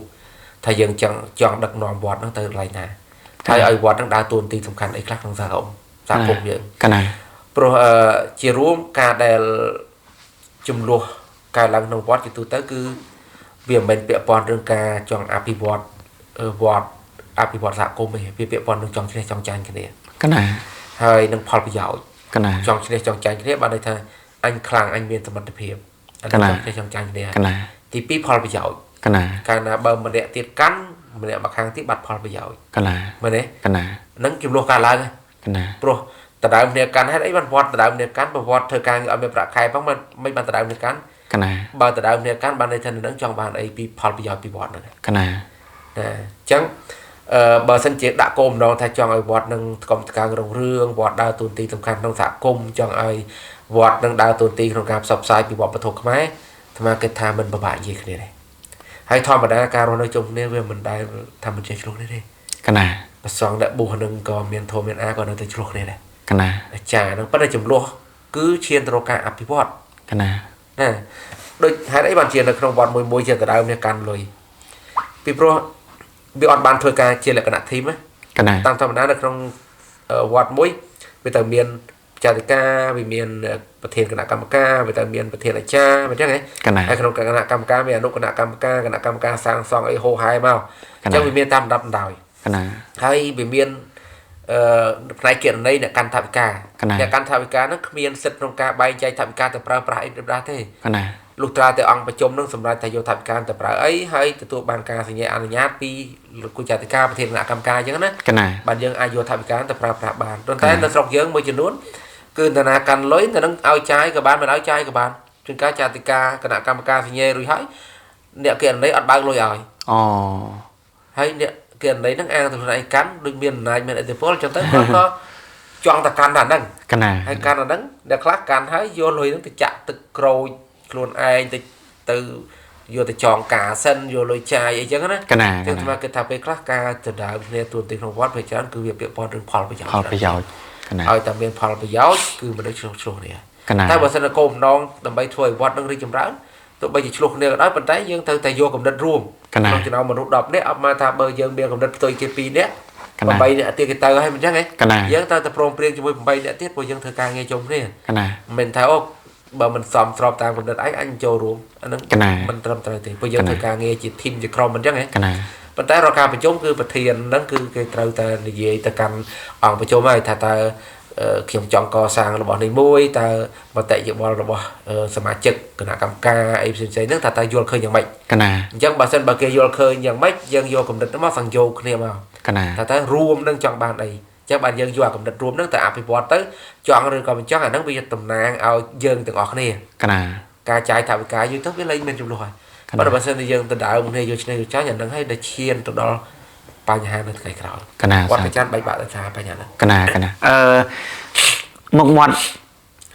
ថាយើងចង់ដឹកនាំវត្តហ្នឹងទៅកន្លែងណាហើយឲ្យវត្តហ្នឹងដើរតួនាទីសំខាន់អីខ្លះក្នុងសហគមន៍យើងកណាព្រោះជារួមការដែលចំនួនកើតឡើងក្នុងវត្តជាទូទៅគឺវាមិនមែនពាក់ព័ន្ធរឿងការចង់អភិវឌ្ឍវត្តអភិវឌ្ឍសហគមន៍ទេវាពាក់ព័ន្ធនឹងចង់ឈ្នះចង់ចាញ់គ្នាកណាហើយនឹងផលប្រយោជន៍កណាចង់ឈ្នះចង់ចាញ់គ្នាបានន័យថាអញខ្លាំងអញមានសមត្ថភាពកណាចង់ឈ្នះចង់ចាញ់គ្នាកណាទី2ផលប្រយោជន៍កណាកាលណាបើម្នាក់ទៀតកាន់ម្នាក់មកខាងទៀតបាត់ផលប្រយោជន៍កណាមែនទេកណានឹងចំនួនកើតឡើងកណាព្រោះដដើមគ្នាកាន់ហេតុអីបានវត្តដដើមគ្នាកាន់ប្រវត្តិធ្វើការឲ្យមានប្រាក់ខែផងមិនបានដដើមគ្នាកាន់កណាបើដដើមគ្នាកាន់បានន័យថានឹងចង់បានអីពីផលប្រយោជន៍ពីវត្តហ្នឹងកណាណាអញ្ចឹងបើសិនជាដាក់គោលបំណងថាចង់ឲ្យវត្តនឹងថ្កុំថ្កើងរុងរឿងវត្តដើរតួនាទីសំខាន់ក្នុងសហគមន៍ចង់ឲ្យវត្តនឹងដើរតួនាទីក្នុងការផ្សព្វផ្សាយពីវប្បធម៌ខ្មែរអាត្មាគិតថាមិនពិបាកនិយាយគ្នាទេហើយធម្មតាការរស់នៅជុំគ្នាវាមិនដែលថាមិនចេះឆ្លោះគ្នាទេកណាប្រសងអ្នកបួសនឹងក៏មានធម៌មានអាក៏នៅតែឆ្លោះគ្នាដែរកណាអាចារ្យនឹងប៉ុន្តែចំនួនគឺឈានទៅរកការអភិវឌ្ឍកណាណាដូចហេតុអីបានជានៅក្នុងវត្តមួយមួយជាដដើមនេះកាន់លុយពីព្រោះវាអត់បានធ្វើការជាលក្ខណៈធីមកណាតាមធម្មតានៅក្នុងវត្តមួយវាត្រូវមានចាតិកាវាមានប្រធានគណៈកម្មការវាត្រូវមានប្រធានអាចារ្យមិនចឹងហ៎ហើយក្នុងគណៈកម្មការមានអនុគណៈកម្មការគណៈកម្មការសាងសង់អីហូហែមកអញ្ចឹងវាមានតាមលំដាប់ដោយកណាហើយវាមានផ្នែកគណនេយ្យអ្នកកាន់ថវិកាអ្នកកាន់ថវិកាហ្នឹងគ្មានសិទ្ធិក្នុងការបែងចែកថវិកាទៅប្រើប្រាស់អីប្រាស់ទេកណាលុះត្រាតែអង្គប្រជុំនឹងសម្រាប់ថាយកថវិកាទៅប្រើអីហើយទទួលបានការសញ្ញាអនុញ្ញាតពីលោកគ្រូចាតិកាប្រធានគណៈកម្មការអញ្ចឹងណាបានយើងអាចយកថវិកាទៅប្រើប្រាស់បានប៉ុន្តែនៅស្រុកយើងមួយចំនួនគឺតាណាកាន់លុយទៅនឹងឲ្យចាយក៏បានមិនឲ្យចាយក៏បានជួនកាលចាតិកាគណៈកម្មការសញ្ញារួចហើយអ្នកគណនេយ្យអត់បើកលុយឲ្យអូហើយអ្នកគណនេយ្យនឹងអាងទៅខ្លួនឯងកាន់ដូចមានអំណាចមានឥទ្ធិពលអញ្ចឹងទៅគាត់ក៏ចង់តែកាន់តែហ្នឹងកណាហើយកាន់តែហ្នឹងអ្នកខ្លះកាន់ហើយយកលុយហ្នឹងទៅចាក់ទឹកក្រូចខ្លួនឯងទៅយកទៅចងការសិនយកលុយចាយអីចឹងណាចឹងអាត្មាគិតថាពេលខ្លះការដដើមគ្នាទួនាទីក្នុងវត្តពេលច្រើនគឺវាពាក់ព័ន្ធរឿងផលប្រយោជន៍ផលប្រយោជន៍ឲ្យតែមានផលប្រយោជន៍គឺមនុស្សឆ្លោះគ្នាតែបើសិនតែគោលបំណងដើម្បីធ្វើឲ្យវត្តនឹងរីកចម្រើនទោះបីជាឆ្លោះគ្នាក៏ដោយប៉ុន្តែយើងត្រូវតែយកកំណត់រួមក្នុងចំណោមមនុស្ស10នាក់អត់មកថាបើយើងមានកំណត់ផ្ទុយគេ2នាក់8នាក់ទៀតគេទៅហើយមិនចឹងហ៎យើងត្រូវតែព្រមព្រៀងជាមួយ8នាក់ទៀតព្រោះយើងធ្វើការងារជុំគ្នាមិនមែនថាអូ បើមិនសមស្របតាមគំនិតឯងអញចូលរួមអាហ្នឹងមិនត្រឹមត្រូវទេព្រោះយើងធ្វើការងារជាធីមជាក្រុមអញ្ចឹងហ៎ប៉ុន្តែរាល់ការប្រជុំគឺប្រធានហ្នឹងគឺគេត្រូវតែនិយាយទៅកាន់អង្គប្រជុំហើយថាតើខ្ញុំចង់កសាងរបស់នេះមួយតើមតិយោបល់របស់សមាជិកគណៈកម្មការអីផ្សេងៗហ្នឹងថាតើយល់ឃើញយ៉ាងម៉េចកណាអញ្ចឹងបើសិនបើគេយល់ឃើញយ៉ាងម៉េចយើងយកគំនិតហ្នឹងមកសង្យោគគ្នាមកកណាថាតើរួមនឹងចង់បានអីអញ្ចឹងបានយើងយកអាគំនិតរួមហ្នឹងទៅអភិវឌ្ឍទៅចង់ឬក៏មិនចង់អាហ្នឹងវាតំណាងឲ្យយើងទាំងអស់គ្នាកណាការចាយថវិកាយូរទៅវាលែងមានចំនួនហើយបើសិនជាយើងទៅដើមគ្នាយកឈ្នះយកចាញ់អាហ្នឹងហើយដែលឈានទៅដល់បញ្ហានៅថ្ងៃក្រោយកណាវត្តច័ន្ទបែកបាក់ដោយសារបញ្ហាហ្នឹងកណាកណាមុខមាត់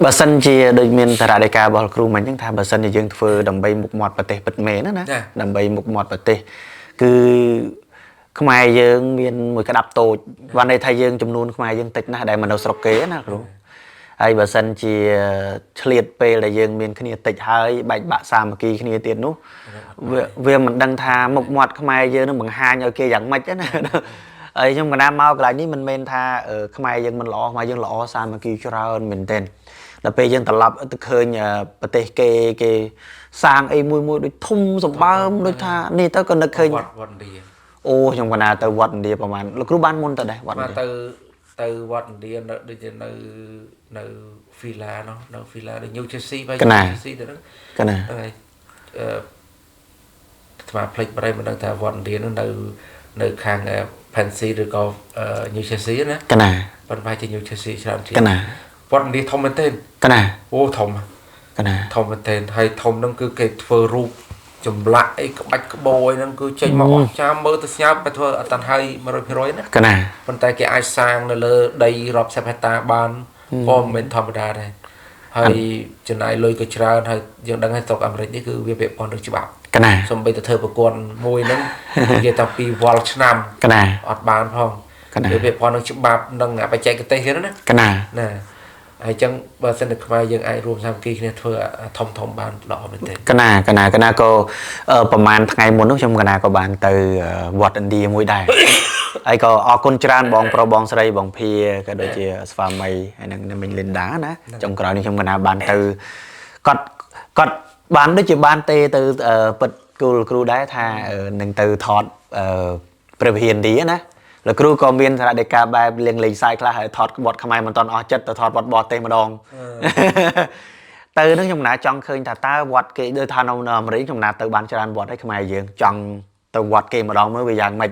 បើសិនជាដូចមានសារដីការបស់គ្រូមិញហ្នឹងថាបើសិនជាយើងធ្វើដើម្បីមុខមាត់ប្រទេសពិតមែនណាដើម្បីមុខមាត់ប្រទេសគឺខ្មែរយើងមានមួយក្តាប់តូចបានន័យថាយើងចំនួនខ្មែរយើងតិចណាស់ដែលមកនៅស្រុកគេណាគ្រូហើយបើសិនជាឆ្លៀតពេលដែលយើងមានគ្នាតិចហើយបែកបាក់សាមគ្គីគ្នាទៀតនោះវាមិនដឹងថាមុខមាត់ខ្មែរយើងនឹងបង្ហាញឲ្យគេយ៉ាងម៉េចណាហើយខ្ញុំកណាមកកន្លែងនេះមិនមែនថាខ្មែរយើងមិនល្អខ្មែរយើងល្អសាមគ្គីច្រើនមែនទែនដល់ពេលយើងត្រឡប់ទៅឃើញប្រទេសគេគេសាងអីមួយមួយដូចធំសម្បើមដូចថានេះទៅក៏នឹកឃើញវត្តឥណ្ឌាអូខ្ញុំកណាទៅវត្តឥណ្ឌាប្រហែលលោកគ្រូបានមុនទៅដែរវត្តឥណ្ឌាទៅវត្តឥណ្ឌានៅដូចជានៅហ្វីឡានោះនៅហ្វីឡានៅ New Jersey បែរ New Jersey ទៅហ្នឹងកណាហើយអាត្មាភ្លេចបរិយមិនដឹងថាវត្តឥណ្ឌានោះនៅខាង Fancy ឬក៏ New Jersey ណាកណាប៉ុន្តែជា New Jersey ច្រើនជាងកណាវត្តឥណ្ឌាធំមែនទែនកណាអូធំកណាធំមែនទែនហើយធំហ្នឹងគឺគេធ្វើរូបចម្លាក់អីក្បាច់ក្បូរអីហ្នឹងគឺចេញមកអស្ចារ្យមើលទៅស្ញើទៅធ្វើអត់តាន់ហើយ100%ណាកណាប៉ុន្តែគេអាចសាងនៅលើដីរាប់សិបហិកតាបានក៏មិនមែនធម្មតាដែរហើយចំណាយលុយក៏ច្រើនហើយយើងដឹងហើយស្រុកអាមេរិកនេះគឺវាពាក់ព័ន្ធនឹងច្បាប់កណាសំបីទៅធ្វើប្រព័ន្ធមួយហ្នឹងនិយាយតាំងពីវល់ឆ្នាំកណាអត់បានផងវាពាក់ព័ន្ធនឹងច្បាប់និងបច្ចេកទេសហ្នឹងណាកណាណាហើយចឹងបើសិនតែខ្មែរយើងអាចរួមសាមគ្គីគ្នាធ្វើធំធំបានល្អមែនទេកណាកណាកណាក៏ប្រហែលថ្ងៃមុននោះខ្ញុំកណាក៏បានទៅវត្តឥណ្ឌាមួយដែរហើយក៏អរគុណច្រើនបងប្រុសបងស្រីបងភាក៏ដូចជាស្វាមីហើយនឹងមីងលីនដាណាចុងក្រោយនេះខ្ញុំកណាបានទៅគាត់គាត់បានដូចជាបានទេទៅពិតគូលគ្រូដែរថានឹងទៅថតព្រះវិហារឥណ្ឌាណាលោកគ្រូក៏មានសារដីកាបែបលៀងលេងសាយខ្លះហើយថតវត្តខ្មែរមិនទាន់អស់ចិត្តទៅថតវត្តបរទេសម្ដងទៅនឹងខ្ញុំណាចង់ឃើញថាតើវត្តគេដូចថានៅអាមេរិកខ្ញុំណាទៅបានច្រើនវត្តហើយខ្មែរយើងចង់ទៅវត្តគេម្ដងមើលវាយ៉ាងម៉េច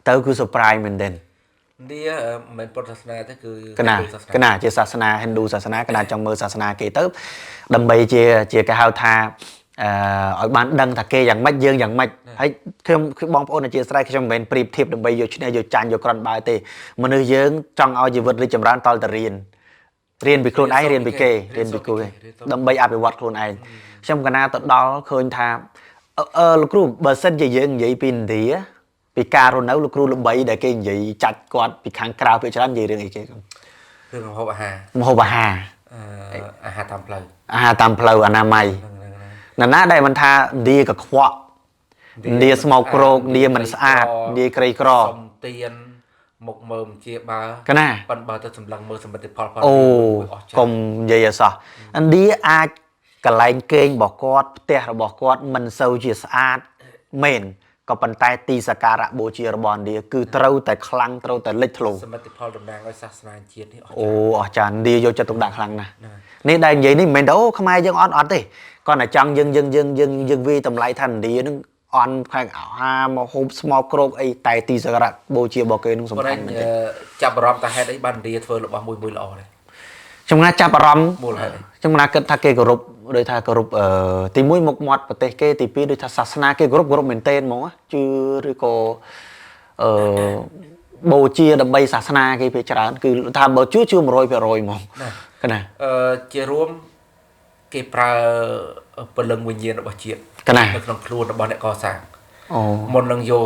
ទៅគឺ surprise មែនទែនឥណ្ឌាមិនមែនពុទ្ធសាសនាទេគឺកណាកណាជាសាសនាហិណ្ឌូសាសនាកណាចង់មើលសាសនាគេទៅដើម្បីជាគេហៅថាឲ្យបានដឹងថាគេយ៉ាងម៉េចយើងយ៉ាងម៉េចហើយខ្ញុំបងប្អូនអធិស្ឋានខ្ញុំមិនមែនប្រៀបធៀបដើម្បីយកឈ្នះយកចាញ់យកក្រាន់បើទេមនុស្សយើងចង់ឲ្យជីវិតរីកចម្រើនតលតែរៀនពីខ្លួនឯងរៀនពីគេរៀនពីគូគេដើម្បីអភិវឌ្ឍខ្លួនឯងខ្ញុំកណាទៅដល់ឃើញថាលោកគ្រូបើសិនជាយើងនិយាយពីឥណ្ឌាពីការរស់នៅលោកគ្រូល្បីដែលគេនិយាយចាច់គាត់ពីខាងក្រៅភាគច្រើននិយាយរឿងអីគេរឿងម្ហូបអាហារម្ហូបអាហារអាហារតាមផ្លូវអាហារតាមផ្លូវអនាម័យណាណាដែលមិនថាឥណ្ឌាកខ្វក់ឥណ្ឌាស្មោកគ្រោកឥណ្ឌាមិនស្អាតឥណ្ឌាក្រីក្រសុំទៀនមុខមើលមិនជាបើកណាប៉ុន្តែបើទៅសម្លឹងមើលសមិទ្ធផលអូកុំនិយាយឲ្យសោះឥណ្ឌាអាចកន្លែងគេងរបស់គាត់ផ្ទះរបស់គាត់មិនសូវជាស្អាតមែនក៏ប៉ុន្តែទីសក្ការៈបូជារបស់ឥណ្ឌាគឺត្រូវតែខ្លាំងត្រូវតែលេចធ្លោសមិទ្ធផលតំណាងឲ្យសាសនាជាតិនេះអូអស្ចារ្យឥណ្ឌាយកចិត្តទុកដាក់ខ្លាំងណាស់នេះដែលនិយាយនេះមិនមែនទៅអូខ្មែរយើងអត់ទេគាត់តែចង់យើងយើងយើងយើងយើងវាតម្លៃថាឥណ្ឌានឹងអន់ខាងអាហារមកហូបស្មោកគ្រោកអីតែទីសក្ការៈបូជារបស់គេនឹងសំខាន់មែនទេចាប់អារម្មណ៍ថាហេតុអីបានឥណ្ឌាធ្វើរបស់មួយមួយល្អដែរខ្ញុំណាចាប់អារម្មណ៍មូលហេតុខ្ញុំណាគិតថាគេគោរពដូចថាគោរពទី1មុខមាត់ប្រទេសគេទី2ដូចថាសាសនាគេគោរពមែនទែនហ្មងជឿឬក៏បូជាដើម្បីសាសនាគេភាគច្រើនគឺថាបើជឿ100%ហ្មងកណាជារួមគេប្រើពលឹងវិញ្ញាណរបស់ជាតិកណានៅក្នុងខ្លួនរបស់អ្នកកសាងអូមុននឹងយក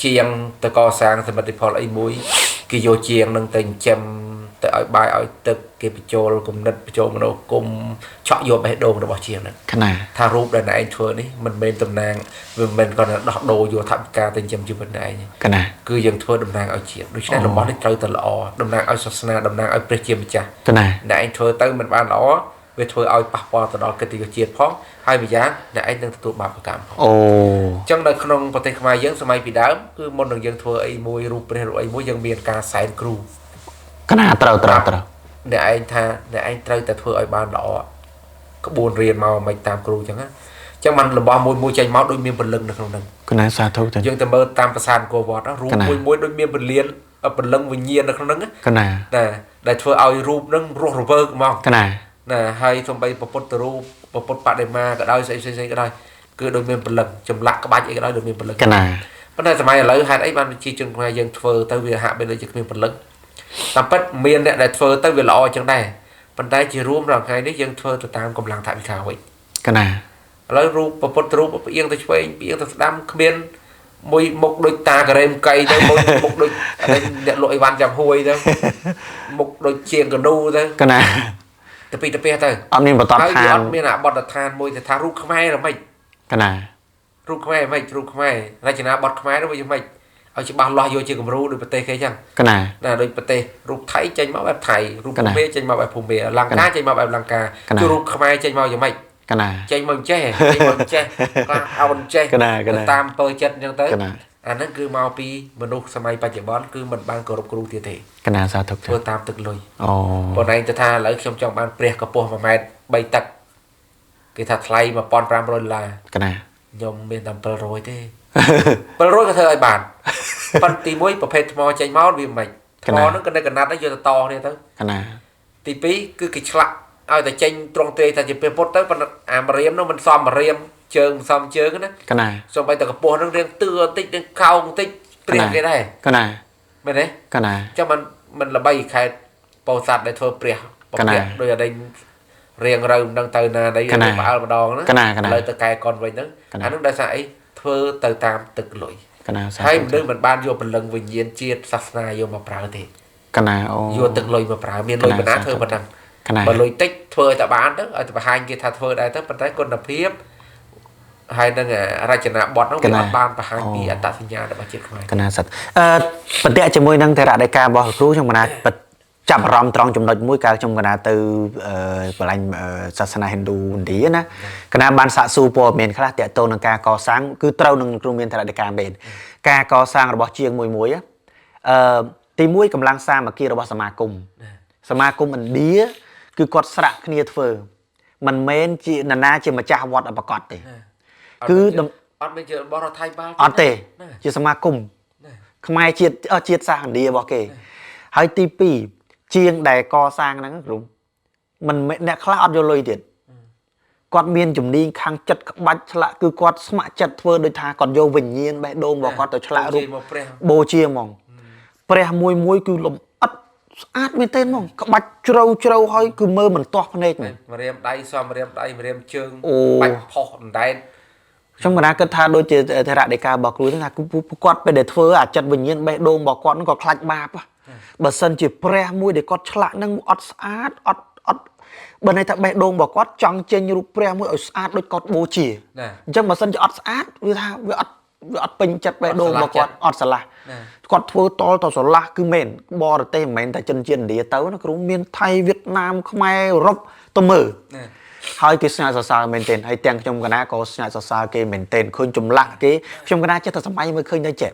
ជាងទៅកសាងសមិទ្ធផលអីមួយគេយកជាងនឹងទៅចិញ្ចឹម ទៅឲ្យបាយឲ្យទឹកគេបញ្ចូលគំនិតបញ្ចូលមនោគមឆក់យកបេះដូងរបស់ជាងហ្នឹង កណា ថារូបដែលឯងធ្វើនេះមិនមែនតំណាងវាមិនមែនគាត់ដោះដូរយកថវិកាទៅចិញ្ចឹមជីវិតឯង កណា គឺយើងធ្វើតំណាងឲ្យជាតិដូច្នេះរបស់នេះត្រូវតែល្អតំណាងឲ្យសាសនាតំណាងឲ្យព្រះជាម្ចាស់ កណា អ្នកឯងធ្វើទៅមិនបានល្អវាធ្វើឲ្យប៉ះពាល់ទៅដល់កិត្តិយសជាតិផងហើយម្យ៉ាងអ្នកឯងនឹងទទួលបាបកម្មផង អូ អញ្ចឹងនៅក្នុងប្រទេសខ្មែរយើងសម័យពីដើមគឺមុននឹងយើងធ្វើអីមួយរូបព្រះរូបអីមួយយើងមានការសែនគ្រូ កណាត្រូវត្រូវត្រូវ អ្នកឯងថាអ្នកឯងត្រូវតែធ្វើឲ្យបានល្អក្បួនរៀនមកមិនតាមគ្រូអញ្ចឹងណាអញ្ចឹងมันរបស់មួយមួយចេញមកដូចមានពលឹងនៅក្នុងហ្នឹង កណាសាធុទៅ យើងទៅមើលតាមប្រាសាទអង្គរវត្តរូបមួយមួយដូចមានពលៀនពលឹងវិញ្ញាណនៅក្នុងហ្នឹង កណា ណាដែលធ្វើឲ្យរូបហ្នឹងរស់រវើកហ្មង កណា ណាហើយសំបីពុទ្ធរូបពុទ្ធបដិមាក៏ដោយស្អីផ្សេងៗក៏ដោយគឺដូចមានពលឹងចម្លាក់ក្បាច់អីក៏ដោយដូចមានពលឹង កណា ប៉ុន្តែសម័យឥឡូវហេតុអីបានប្រជាជនខ្មែរយើងធ្វើទៅវាហាក់បីដូចជាគ្មានពលឹងតាមពិតមានអ្នកដែលធ្វើទៅវាល្អចឹងដែរប៉ុន្តែជារួមដល់ថ្ងៃនេះយើងធ្វើទៅតាមកម្លាំងថវិកាវិញ កណា ឥឡូវរូបពុទ្ធរូបផ្អៀងទៅឆ្វេងផ្អៀងទៅស្ដាំគ្មានមួយមុខដូចតាការ៉េមកៃទៅមួយមុខដូចអ្នកលក់អីវ៉ាន់ចាំហួយទៅមុខដូចជាងកនូទៅ កណា ទៅពីទៅពីទៅ អត់មានបទដ្ឋាន អត់មានអាបទដ្ឋានមួយទៅថារូបខ្មែរល្មិច កណា រូបខ្មែរល្មិចរូបខ្មែររចនាបថខ្មែរនោះវាយ៉ាងម៉េចឲ្យច្បាស់លាស់យកជាគំរូដូចប្រទេសគេចឹង កណា ណាដូចប្រទេសរូបថៃចេញមកបែបថៃរូបភូមាចេញមកបែបភូមាលង្កាចេញមកបែបលង្កាគឺរូបខ្មែរចេញមកយ៉ាងម៉េច កណា ចេញមកចេះចេញមកចេះខ្លះអោនចេះតាមពើចិត្តចឹងទៅអាហ្នឹងគឺមកពីមនុស្សសម័យបច្ចុប្បន្នគឺមិនបានគោរពគ្រូទៀតទេ កណាសាធុ ធ្វើតាមទឹកលុយ អូ បងឯងទៅថាឥឡូវខ្ញុំចង់បានព្រះកម្ពស់1ម៉ែត្រ3ទឹកគេថាថ្លៃ1500ដុល្លារ កណា ខ្ញុំមានតែ700ទេ700ក៏ធ្វើឲ្យបានប៉ុន្តែទី1ប្រភេទថ្មចេញមកវាមិនថ្មហ្នឹងក៏នៅកណាត់ដែរយកទៅតគ្នាទៅ កណា ទី2គឺគេឆ្លាក់ឲ្យតែចេញត្រង់ទេថាជាព្រះពុទ្ធទៅប៉ុន្តែអាម្រាមនោះមិនសមម្រាមជើងមិនសមជើងណា កណា សូម្បីតែកម្ពស់ហ្នឹងរៀងទឿបន្តិចរៀងកោងបន្តិចព្រះគេដែរ កណា មែនទេ កណា ចាំមិនល្បីខេត្តពោធិ៍សាត់ដែលធ្វើព្រះប្រភេទដូចអដេញរៀងរូវមិនដឹងទៅណាដីផ្អើលម្ដងណា ឥ ឡូវទៅកែកុនវិញហ្នឹងអាហ្នឹងដោយសារអីធ្វើទៅតាមទឹកលុយ កណា ហើយមនុស្សមិនបានយកពលឹងវិញ្ញាណជាតិសាសនាយកមកប្រើទេ កណាអូ យកទឹកលុយមកប្រើមានលុយប៉ុណ្ណាធ្វើប៉ុណ្ណឹងបើលុយតិចធ្វើឲ្យតែបានទៅឲ្យតែបង្ហាញគេថាធ្វើដែរទៅប៉ុន្តែគុណភាពហើយនឹងរចនាបថហ្នឹងវាអត់បានបង្ហាញពីអត្តសញ្ញាណរបស់ជាតិខ្មែរ កណាសិតបន្ទាក់ជាមួយនឹងថេរដីការបស់គ្រូខ្ញុំកណាចាប់អារម្មណ៍ត្រង់ចំណុចមួយកាលខ្ញុំកណាទៅបលាញ់សាសនាហិណ្ឌូឥណ្ឌាណាកណាបានសាកសួរព័ត៌មានខ្លះទាក់ទងនឹងការកសាងគឺត្រូវនឹងគ្រូមានថេរដីកាមែនការកសាងរបស់ជាងមួយមួយទីមួយកម្លាំងសាមគ្គីរបស់សមាគមសមាគមឥណ្ឌាគឺគាត់ស្រាក់គ្នាធ្វើមិនមែនជានរណាជាម្ចាស់វត្តអបកតទេគឺ អត់មានជារបស់រដ្ឋាភិបាល អត់ទេជាសមាគមខ្មែរជាតិជាតិសាសន៍ឥណ្ឌារបស់គេហើយទី2ជាងដែលកសាងហ្នឹងគ្រូមិនអ្នកខ្លះអត់យកលុយទៀតគាត់មានជំនាញខាងចិត្តក្បាច់ឆ្លាក់គឺគាត់ស្ម័គ្រចិត្តធ្វើដូចថាគាត់យកវិញ្ញាណបេះដូងរបស់គាត់ទៅឆ្លាក់រូបបូជាហ្មងព្រះមួយមួយគឺលំអិតស្អាតមែនទែនហ្មងក្បាច់ជ្រៅជ្រៅហើយគឺមើលមិនទាស់ភ្នែក ម្រាមដៃសមម្រាមដៃម្រាមជើងបាច់ផុសអណ្ដែត ខ្ញុំកណាគិតថាដូចជាថេរដីការបស់គ្រូហ្នឹងថាគាត់ពេលដែលធ្វើអាចិត្តវិញ្ញាណបេះដូងរបស់គាត់ហ្នឹងក៏ខ្លាចបាបបើសិនជាព្រះមួយដែលគាត់ឆ្លាក់ហ្នឹងអត់ស្អាតអត់អត់បើន័យថាបេះដូងរបស់គាត់ចង់ចេញរូបព្រះមួយឲ្យស្អាតដូចគាត់បូជាអញ្ចឹងបើសិនជាអត់ស្អាតវាថាវាអត់ពេញចិត្តបេះដូងរបស់គាត់អត់ស្រឡះគាត់ធ្វើតលតស្រឡះគឺមែនបរទេសមិនមែនតែជនជាតិឥណ្ឌាទៅណាគ្រូមានថៃវៀតណាមខ្មែរអឺរ៉ុបទៅមើលហើយគេស្ញាក់សរសើរមែនទែនហើយទាំងខ្ញុំកណាក៏ស្ញាក់សរសើរគេមែនទែនឃើញចម្លាក់គេខ្ញុំកណាចេះតែសម័យមើលឃើញទៅចេះ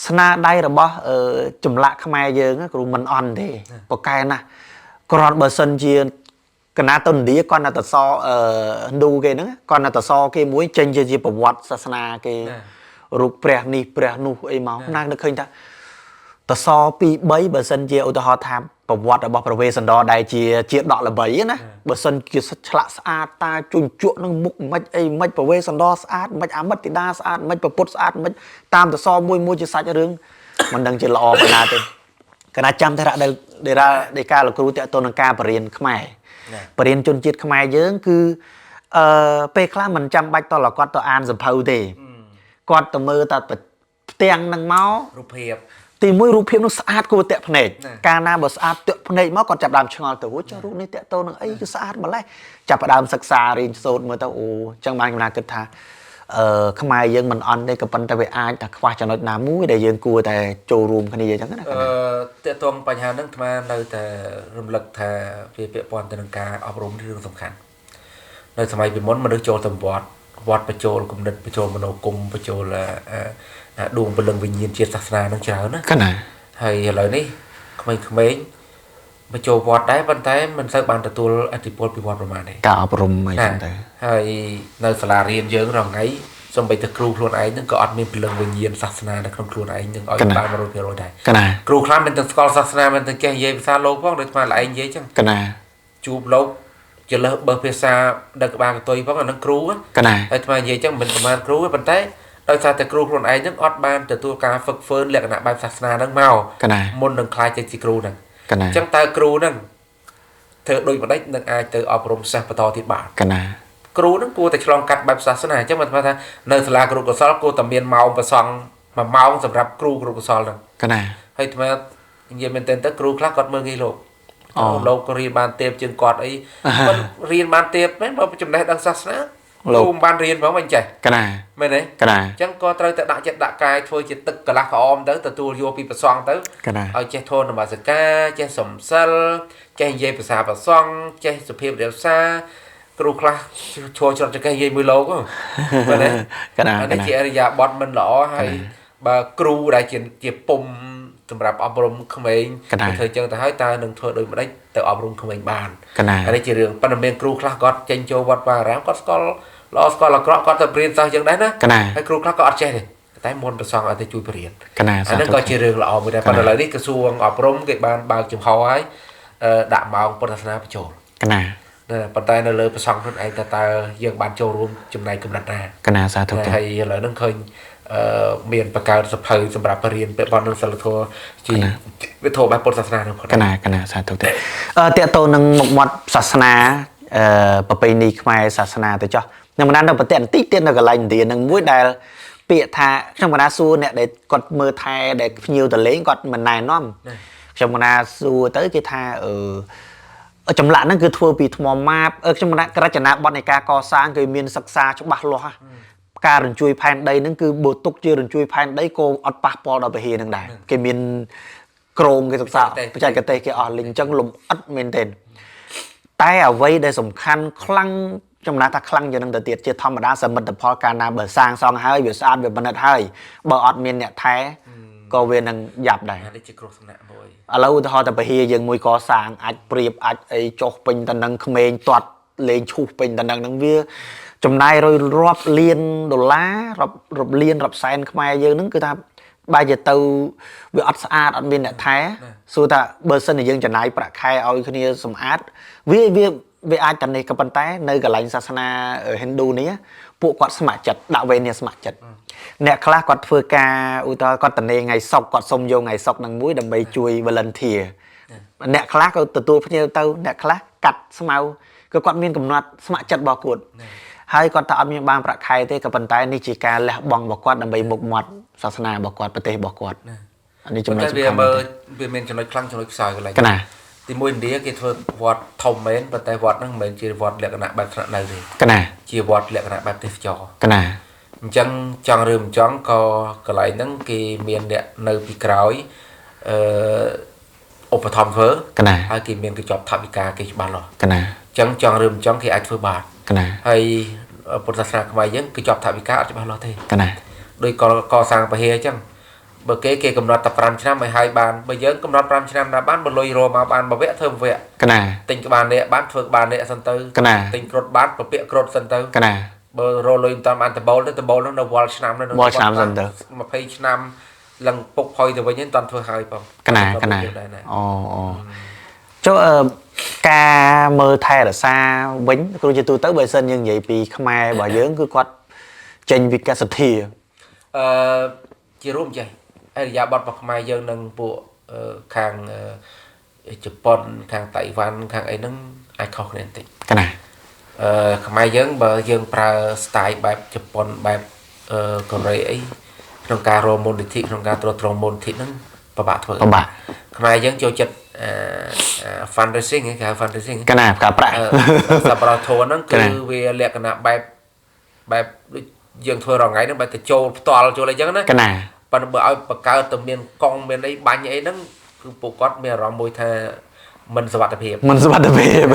ស្នាដៃរបស់ចម្លាក់ខ្មែរយើងគ្រូមិនអន់ទេប្រកែណាស់គ្រាន់បើសិនជាកណាទៅឥណ្ឌាគាត់នៅតសហិណ្ឌូគេហ្នឹងគាត់នៅតសគេមួយចេញជាប្រវត្តិសាសនាគេរូបព្រះនេះព្រះនោះអីមកណានឹកឃើញថាតស2 3បើសិនជាឧទាហរណ៍ថាប្រវត្តិរបស់ព្រះវេស្សន្តរដែលជាដកល្បីណាបើសិនជាឆ្លាក់ស្អាតតាជញ្ជក់នឹងមុខមិនអីមិនព្រះវេស្សន្តរស្អាតមិនអមិត្តធីតាស្អាតមិនព្រះពុទ្ធស្អាតមិនតាមតសមួយមួយជាសាច់រឿងមិនដឹងជាល្អប៉ុណ្ណាទេកណាចាំថេរៈដែលដីកាលោកគ្រូតាក់ទងនឹងការបរៀនខ្មែរបរៀនជនជាតិខ្មែរយើងគឺពេលខ្លះមិនចាំបាច់តលគាត់ទៅអានសភៅទេគាត់ទៅមើលតែផ្ទាំងនឹងមក រូបភាព ទីមួយរូបភាពនោះស្អាតគួរតាក់ភ្នែកកាលណាបើស្អាតតាក់ភ្នែកមកគាត់ចាប់ដើមឆ្ងល់ទៅចុះរូបនេះតាក់ទងនឹងអីគឺស្អាតម្លេះចាប់ដើមសិក្សារៀនសូត្រមើលទៅអូអញ្ចឹងបានកំណាគិតថាខ្មែរយើងមិនអន់ទេក៏ប៉ុន្តែវាអាចតែខ្វះចំណុចណាមួយដែលយើងគួរតែចូលរួមគ្នាអញ្ចឹងណាតាក់ទងបញ្ហាហ្នឹងអាត្មានៅតែរំលឹកថាវាពាក់ព័ន្ធទៅនឹងការអប់រំរឿងសំខាន់នៅសម័យពីមុនមនុស្សចូលទៅវត្តវត្តបញ្ចូលគំនិតបញ្ចូលមនោគមបញ្ចូលដួងព្រលឹងវិញ្ញាណជាតិសាសនានឹងច្រើនណាកណាហើយឥឡូវនេះក្មេងៗបញ្ចូលវត្តដែរប៉ុន្តែមិនសូវបានទទួលឥទ្ធិពលពីវត្តប្រហែលទេការអប់រំអីចឹងទៅហើយនៅសាលារៀនយើងរាល់ថ្ងៃសូម្បីតែគ្រូខ្លួនឯងនឹងក៏អត់មានព្រលឹងវិញ្ញាណសាសនានៅក្នុងខ្លួនឯងនឹងឲ្យបាន100%ដែរកណាគ្រូខ្លះមិនទាំងស្គាល់សាសនាមិនទាំងចេះនិយាយភាសាលោកផងដូចស្មានឯងនិយាយចឹងកណាជួបលោកចលើសបើភាសាដឹកក្បាលកតុយផងអានឹងគ្រូកណាហើយស្មាននិយាយចឹងមិនប្រហែលគ្រូទេប៉ុន្តែដោយសារតែគ្រូខ្លួនឯងនឹងអត់បានទទួលការហ្វឹកហ្វឺនលក្ខណៈបែបសាសនានឹងមកមុននឹងក្លាយទៅជាគ្រូហ្នឹងអញ្ចឹងតើគ្រូហ្នឹងធ្វើដូចម្ដេចនឹងអាចទៅអប់រំសិស្សបន្តទៀតបានកណាគ្រូហ្នឹងគួរតែឆ្លងកាត់បែបសាសនាអញ្ចឹងមិនថានៅសាលាគ្រូកុសលគួរតែមានម៉ោងប្រសង់មួយម៉ោងសម្រាប់គ្រូកុសលហ្នឹងកណាហើយអាត្មានិយាយមែនទែនទៅគ្រូខ្លះគាត់មើលងាយលោកលោកក៏រៀនបានទៀបជាងគាត់អីគាត់រៀនបានទៀបមែនបើចំណេះដឹងសាសនាលោកមិនបានរៀនផងមិនចេះកណាមែនទេកណាអញ្ចឹងក៏ត្រូវតែដាក់ចិត្តដាក់កាយធ្វើជាទឹកកន្លះក្អមទៅទទួលយកពីព្រះសង្ឃទៅឲ្យចេះធម៌នមស្ការចេះសំសិលចេះនិយាយភាសាព្រះសង្ឃចេះសុភាពរាបសារគ្រូខ្លះឈរច្រត់ចង្កេះនិយាយមួយលោកមែនទេកណាអានេះជាអរិយាបថមិនល្អហើយបើគ្រូដែលជាពុំសម្រាប់អប់រំក្មេងធ្វើចឹងទៅហើយតើនឹងធ្វើដូចម្ដេចទៅអប់រំក្មេងបានអានេះជារឿងប៉ុន្តែមានគ្រូខ្លះគាត់ចេញចូលវត្តវាអារាមគាត់ស្គាល់ល្អស្គាល់អាក្រក់គាត់ទៅរៀនសិស្សចឹងដែរណាហើយគ្រូខ្លះក៏អត់ចេះទេតែមុនប្រសងឲ្យទៅជួយបរៀនអានេះក៏ជារឿងល្អមួយដែរប៉ុន្តែឥឡូវនេះក្រសួងអប់រំគេបានបើកចំហហើយដាក់ម៉ោងពុទ្ធសាសនាបញ្ចូលកណាប៉ុន្តែនៅលើប្រសងខ្លួនឯងតើយើងបានចូលរួមចំណែកកម្រិតណាកណាសាធុហើយឥឡូវហ្នឹងឃើញមានបង្កើតសភៅសម្រាប់បរៀនពាក់ព័ន្ធនឹងសិលធម៌ជាវិធម៌បែបពុទ្ធសាសនានឹងផងកណាសាធុទេតកតទៅនឹងមុខមាត់សាសនាប្រពៃណីខ្មែរសាសនាទៅចោះខ្ញុំមិននៅប្រទេសបន្តិចទៀតនៅកន្លែងឥណ្ឌានឹងមួយដែលពាក្យថាខ្ញុំមិនណាសួរអ្នកដែលគាត់មើលថែដែលភ្ញៀវទៅលេងគាត់មិនណែនាំខ្ញុំមិនណាសួរទៅគេថាចម្លាក់ហ្នឹងគឺធ្វើពីថ្មម៉ាបខ្ញុំមិនណារចនាបថនៃការកសាងគេមានសិក្សាច្បាស់លាស់ការរញ្ជួយផែនដីហ្នឹងគឺបើទុកជារញ្ជួយផែនដីក៏អត់ប៉ះពាល់ដល់ពហិហ្នឹងដែរគេមានក្រមគេសិក្សាបច្ចេកទេសគេអស់លីងអញ្ចឹងលំអិតមែនទែនតែអ្វីដែលសំខាន់ខ្លាំងចំណាថាខ្លាំងជាងនឹងទៅទៀតជាធម្មតាសមិទ្ធផលកាលណាបើសាងសង់ហើយវាស្អាតវាបណិតហើយបើអត់មានអ្នកថែក៏វានឹងយ៉ាប់ដែរនេះជាគ្រោះថ្នាក់មួយឥឡូវឧទាហរណ៍តែពហិយើងមួយកសាងអាចព្រៀបអាចអីចុះពេញតនឹងក្មេងទាត់លេងឈូសពេញតនឹងនឹងវាចំណាយរយរាប់លានដុល្លាររាប់លានរាប់សែនខ្មែរយើងហ្នឹងគឺថាបែរជាទៅវាអត់ស្អាតអត់មានអ្នកថែសួរថាបើសិនជាយើងចំណាយប្រាក់ខែឲ្យគ្នាសម្អាតវាអាចតែនេះក៏ប៉ុន្តែនៅកន្លែងសាសនាហិណ្ឌូនេះពួកគាត់ស្ម័គ្រចិត្តដាក់វេននេះស្ម័គ្រចិត្តអ្នកខ្លះគាត់ធ្វើការឧទាហរណ៍គាត់តនេថ្ងៃសុក្រគាត់សុំយកថ្ងៃសុក្រនឹងមួយដើម្បីជួយ volunteer អ្នកខ្លះក៏ទទួលភ្ញៀវទៅអ្នកខ្លះកាត់ស្មៅគឺគាត់មានកំណត់ស្ម័គ្រចិត្តរបស់គាត់ហើយគាត់ថាអត់មានបានប្រាក់ខែទេក៏ប៉ុន្តែនេះជាការលះបង់របស់គាត់ដើម្បីមុខមាត់សាសនារបស់គាត់ប្រទេសរបស់គាត់អានេះចំណុចសំខាន់វាមានចំណុចខ្លាំងចំណុចខ្សោយកន្លែងកណាទីមួយឥណ្ឌាគេធ្វើវត្តធំមែនប៉ុន្តែវត្តហ្នឹងមិនមែនជាវត្តលក្ខណៈបែបស្នាក់នៅទេកណាជាវត្តលក្ខណៈបែបទេសចរកណាអញ្ចឹងចង់ឬមិនចង់ក៏កន្លែងហ្នឹងគេមានអ្នកនៅពីក្រោយឧបត្ថម្ភធ្វើកណាហើយគេមានកញ្ចប់ថវិកាគេច្បាស់លាស់កណាអញ្ចឹងចង់ឬមិនចង់គេអាចធ្វើបានកណាហើយពុទ្ធសាសនាខ្មែរយើងកញ្ចប់ថវិកាអត់ច្បាស់លាស់ទេកណាដោយកសាងពហិអញ្ចឹងបើគេកំណត់តែ5ឆ្នាំឲ្យហើយបានបើយើងកំណត់5ឆ្នាំណាបានបើលុយរមកបានមួយវគ្គធ្វើមួយវគ្គកណាទិញក្បាលនេះបានធ្វើក្បាលនេះសិនទៅទិញគ្រុឌបានពពាក់គ្រុឌសិនទៅកណាបើរលុយមិនតាន់បានដបូលទៅដបូលនោះនៅវល់ឆ្នាំនោះវល់ឆ្នាំសិនទៅ20ឆ្នាំឡើងពុកផុយទៅវិញមិនតាន់ធ្វើហើយបងកណាកណាអូចុះការមើលថែរក្សាវិញគ្រូជាទូទៅបើសិនយើងនិយាយពីខ្មែររបស់យើងគឺគាត់ចេញពីកសិធាជារួមចេះអរិយាបថរបស់ខ្មែរយើងនឹងពួកខាងជប៉ុនខាងតៃវ៉ាន់ខាងអីហ្នឹងអាចខុសគ្នាបន្តិចកណាខ្មែរយើងបើយើងប្រើ style បែបជប៉ុនបែបកូរ៉េអីក្នុងការរកមូលនិធិក្នុងការទ្រទ្រង់មូលនិធិហ្នឹង ពិបាកធ្វើ ពិបាក ខ្មែរយើងចូលចិត្ត fundraising គេហៅ fundraising កណាការប្រាក់ សប្បុរសធម៌ហ្នឹងគឺវាលក្ខណៈបែបដូចយើងធ្វើរាល់ថ្ងៃហ្នឹងបែបទៅចូលផ្ទាល់ចូលអីចឹងណា កណា ប៉ុន្តែបើឲ្យបង្កើតទៅមានកង់មានអីបាញ់អីហ្នឹងគឺពួកគាត់មានអារម្មណ៍មួយថាមិនសុវត្ថិភាព មិនសុវត្ថិភាព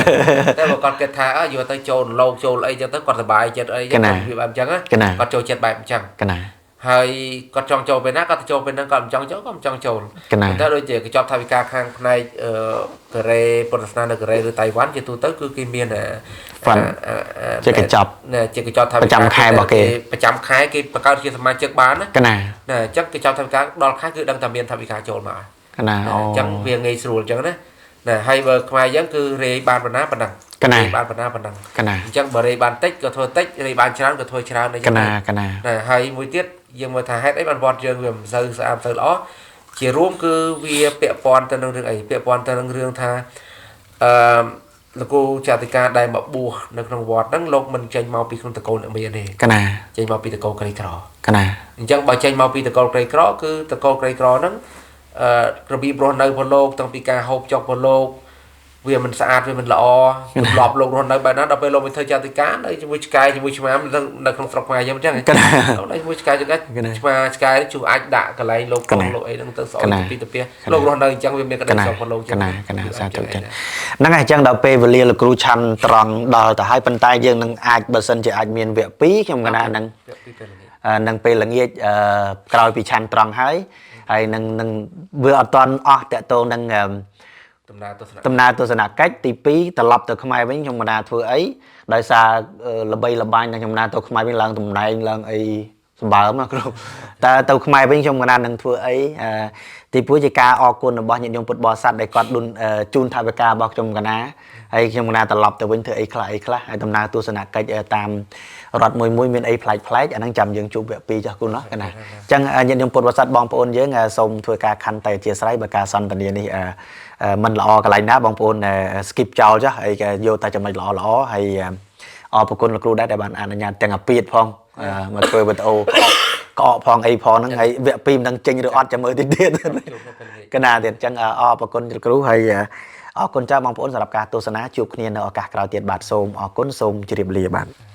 តែបើគាត់គិតថាយកទៅចូលលោកចូលអីចឹងទៅគាត់សប្បាយចិត្តអីចឹងវាបែបអញ្ចឹងគាត់ចូលចិត្តបែបអញ្ចឹង កណា ហើយគាត់ចង់ចូលពេលណាគាត់ទៅចូលពេលហ្នឹងគាត់មិនចង់ចូលក៏មិនចង់ចូលតែដូចជាកញ្ចប់ថវិកាខាងផ្នែកកូរ៉េពុទ្ធសាសនានៅកូរ៉េឬតៃវ៉ាន់ជាទូទៅគឺគេមាន ជាកញ្ចប់ ជាកញ្ចប់ថវិកា ប្រចាំខែរបស់គេ ប្រចាំខែគេបង្កើតជាសមាជិកបានណា កណា ណាអញ្ចឹងកញ្ចប់ថវិកាដល់ខែគឺដឹងថាមានថវិកាចូលមក កណា អញ្ចឹងវាងាយស្រួលអញ្ចឹងណាណាហើយបើខ្មែរយើងគឺរេបានប៉ុណ្ណាប៉ុណ្ណឹង កណា បានប៉ុណ្ណាប៉ុណ្ណឹង កណា អញ្ចឹងបើរេបានតិចក៏ធ្វើតិចរេបានច្រើនក៏ធ្វើច្រើនអញ្ចឹង កណាកណា ណាហើយមួយទៀតយើងមើលថាហេតុអីបានវត្តយើងវាមិនសូវស្អាតសូវល្អជារួមគឺវាពាក់ព័ន្ធទៅនឹងរឿងអីពាក់ព័ន្ធទៅនឹងរឿងថាអឺលោកគ្រូចាតិកាដែលមកបួសនៅក្នុងវត្តហ្នឹងលោកមិនចេញមកពីក្នុងតកូលអ្នកមានទេ កណា ចេញមកពីតកូលក្រីក្រ កណា អញ្ចឹងបើចេញមកពីតកូលក្រីក្រគឺតកូលក្រីក្រហ្នឹងរបៀបរស់នៅរបស់លោកតាំងពីការហូបចុករបស់លោកវាមិនស្អាតវាមិនល្អទម្លាប់លោករស់នៅបែបណាដល់ពេលលោកទៅធ្វើចាតិកានៅជាមួយឆ្កែជាមួយឆ្មានៅក្នុងស្រុកខ្មែរយើងអញ្ចឹងនៅជាមួយឆ្កែឆ្មាឆ្កែជួអាចដាក់កន្លែងលោកកងលោកអីហ្នឹងទៅស្អុយពីទៅពីលោករស់នៅអញ្ចឹងវាមានក្តីសុខរបស់លោក កណាកណាសាធុចឹងហ្នឹងហើយអញ្ចឹងដល់ពេលវេលាលោកគ្រូឆាន់ត្រង់ដល់ទៅហើយប៉ុន្តែយើងនឹងអាចបើសិនជាអាចមានវគ្គ2ខ្ញុំកណានឹងនឹងពេលល្ងាចក្រោយពីឆាន់ត្រង់ហើយហើយនឹងវាអត់ទាន់អស់តកតងនឹងដំណើរទស្សនកិច្ចទី2ត្រឡប់ទៅខ្មែរវិញខ្ញុំមិនណាធ្វើអីដោយសារល្បីល្បាញដល់ខ្ញុំណាទៅខ្មែរវិញឡើងតំណែងឡើងអីសម្បើមណាគ្រូតើទៅខ្មែរវិញខ្ញុំមិនណានឹងធ្វើអីទី1ជាការអរគុណរបស់ញាតិញោមពុទ្ធបរិស័ទដែលគាត់ជូនថវិការបស់ខ្ញុំកណាហើយខ្ញុំកណាត្រឡប់ទៅវិញធ្វើអីខ្លះអីខ្លះហើយដំណើរទស្សនកិច្ចតាមរដ្ឋមួយមួយមានអីប្លែកប្លែកអាហ្នឹងចាំយើងជួបវគ្គ2ចាស់គុណណោះកណាអញ្ចឹងញាតិញោមពុទ្ធបរិស័ទបងប្អូនយើងសូមធ្វើការខន្តីអធិស្ឋានបើការសន្ទនានេះមិនល្អកន្លែងណាបងប្អូន skip ចោលចុះហើយយកតែចំណុចល្អល្អហើយអរគុណលោកគ្រូដែរដែលបានអនុញ្ញាតទាំងអាពាតផងមកធ្វើវីដេអូក្អកផងអីផងហ្នឹងហើយវគ្គ2មិនដឹងចេញឬអត់ចាំមើលតិចទៀតកណាទៀតអញ្ចឹងអរគុណលោកគ្រូហើយអរគុណចាស់បងប្អូនសម្រាប់ការទស្សនាជួបគ្នានៅឱកាសក្រោយទៀតបាទសូមអរគុណសូមជម្រាបលាបាទ។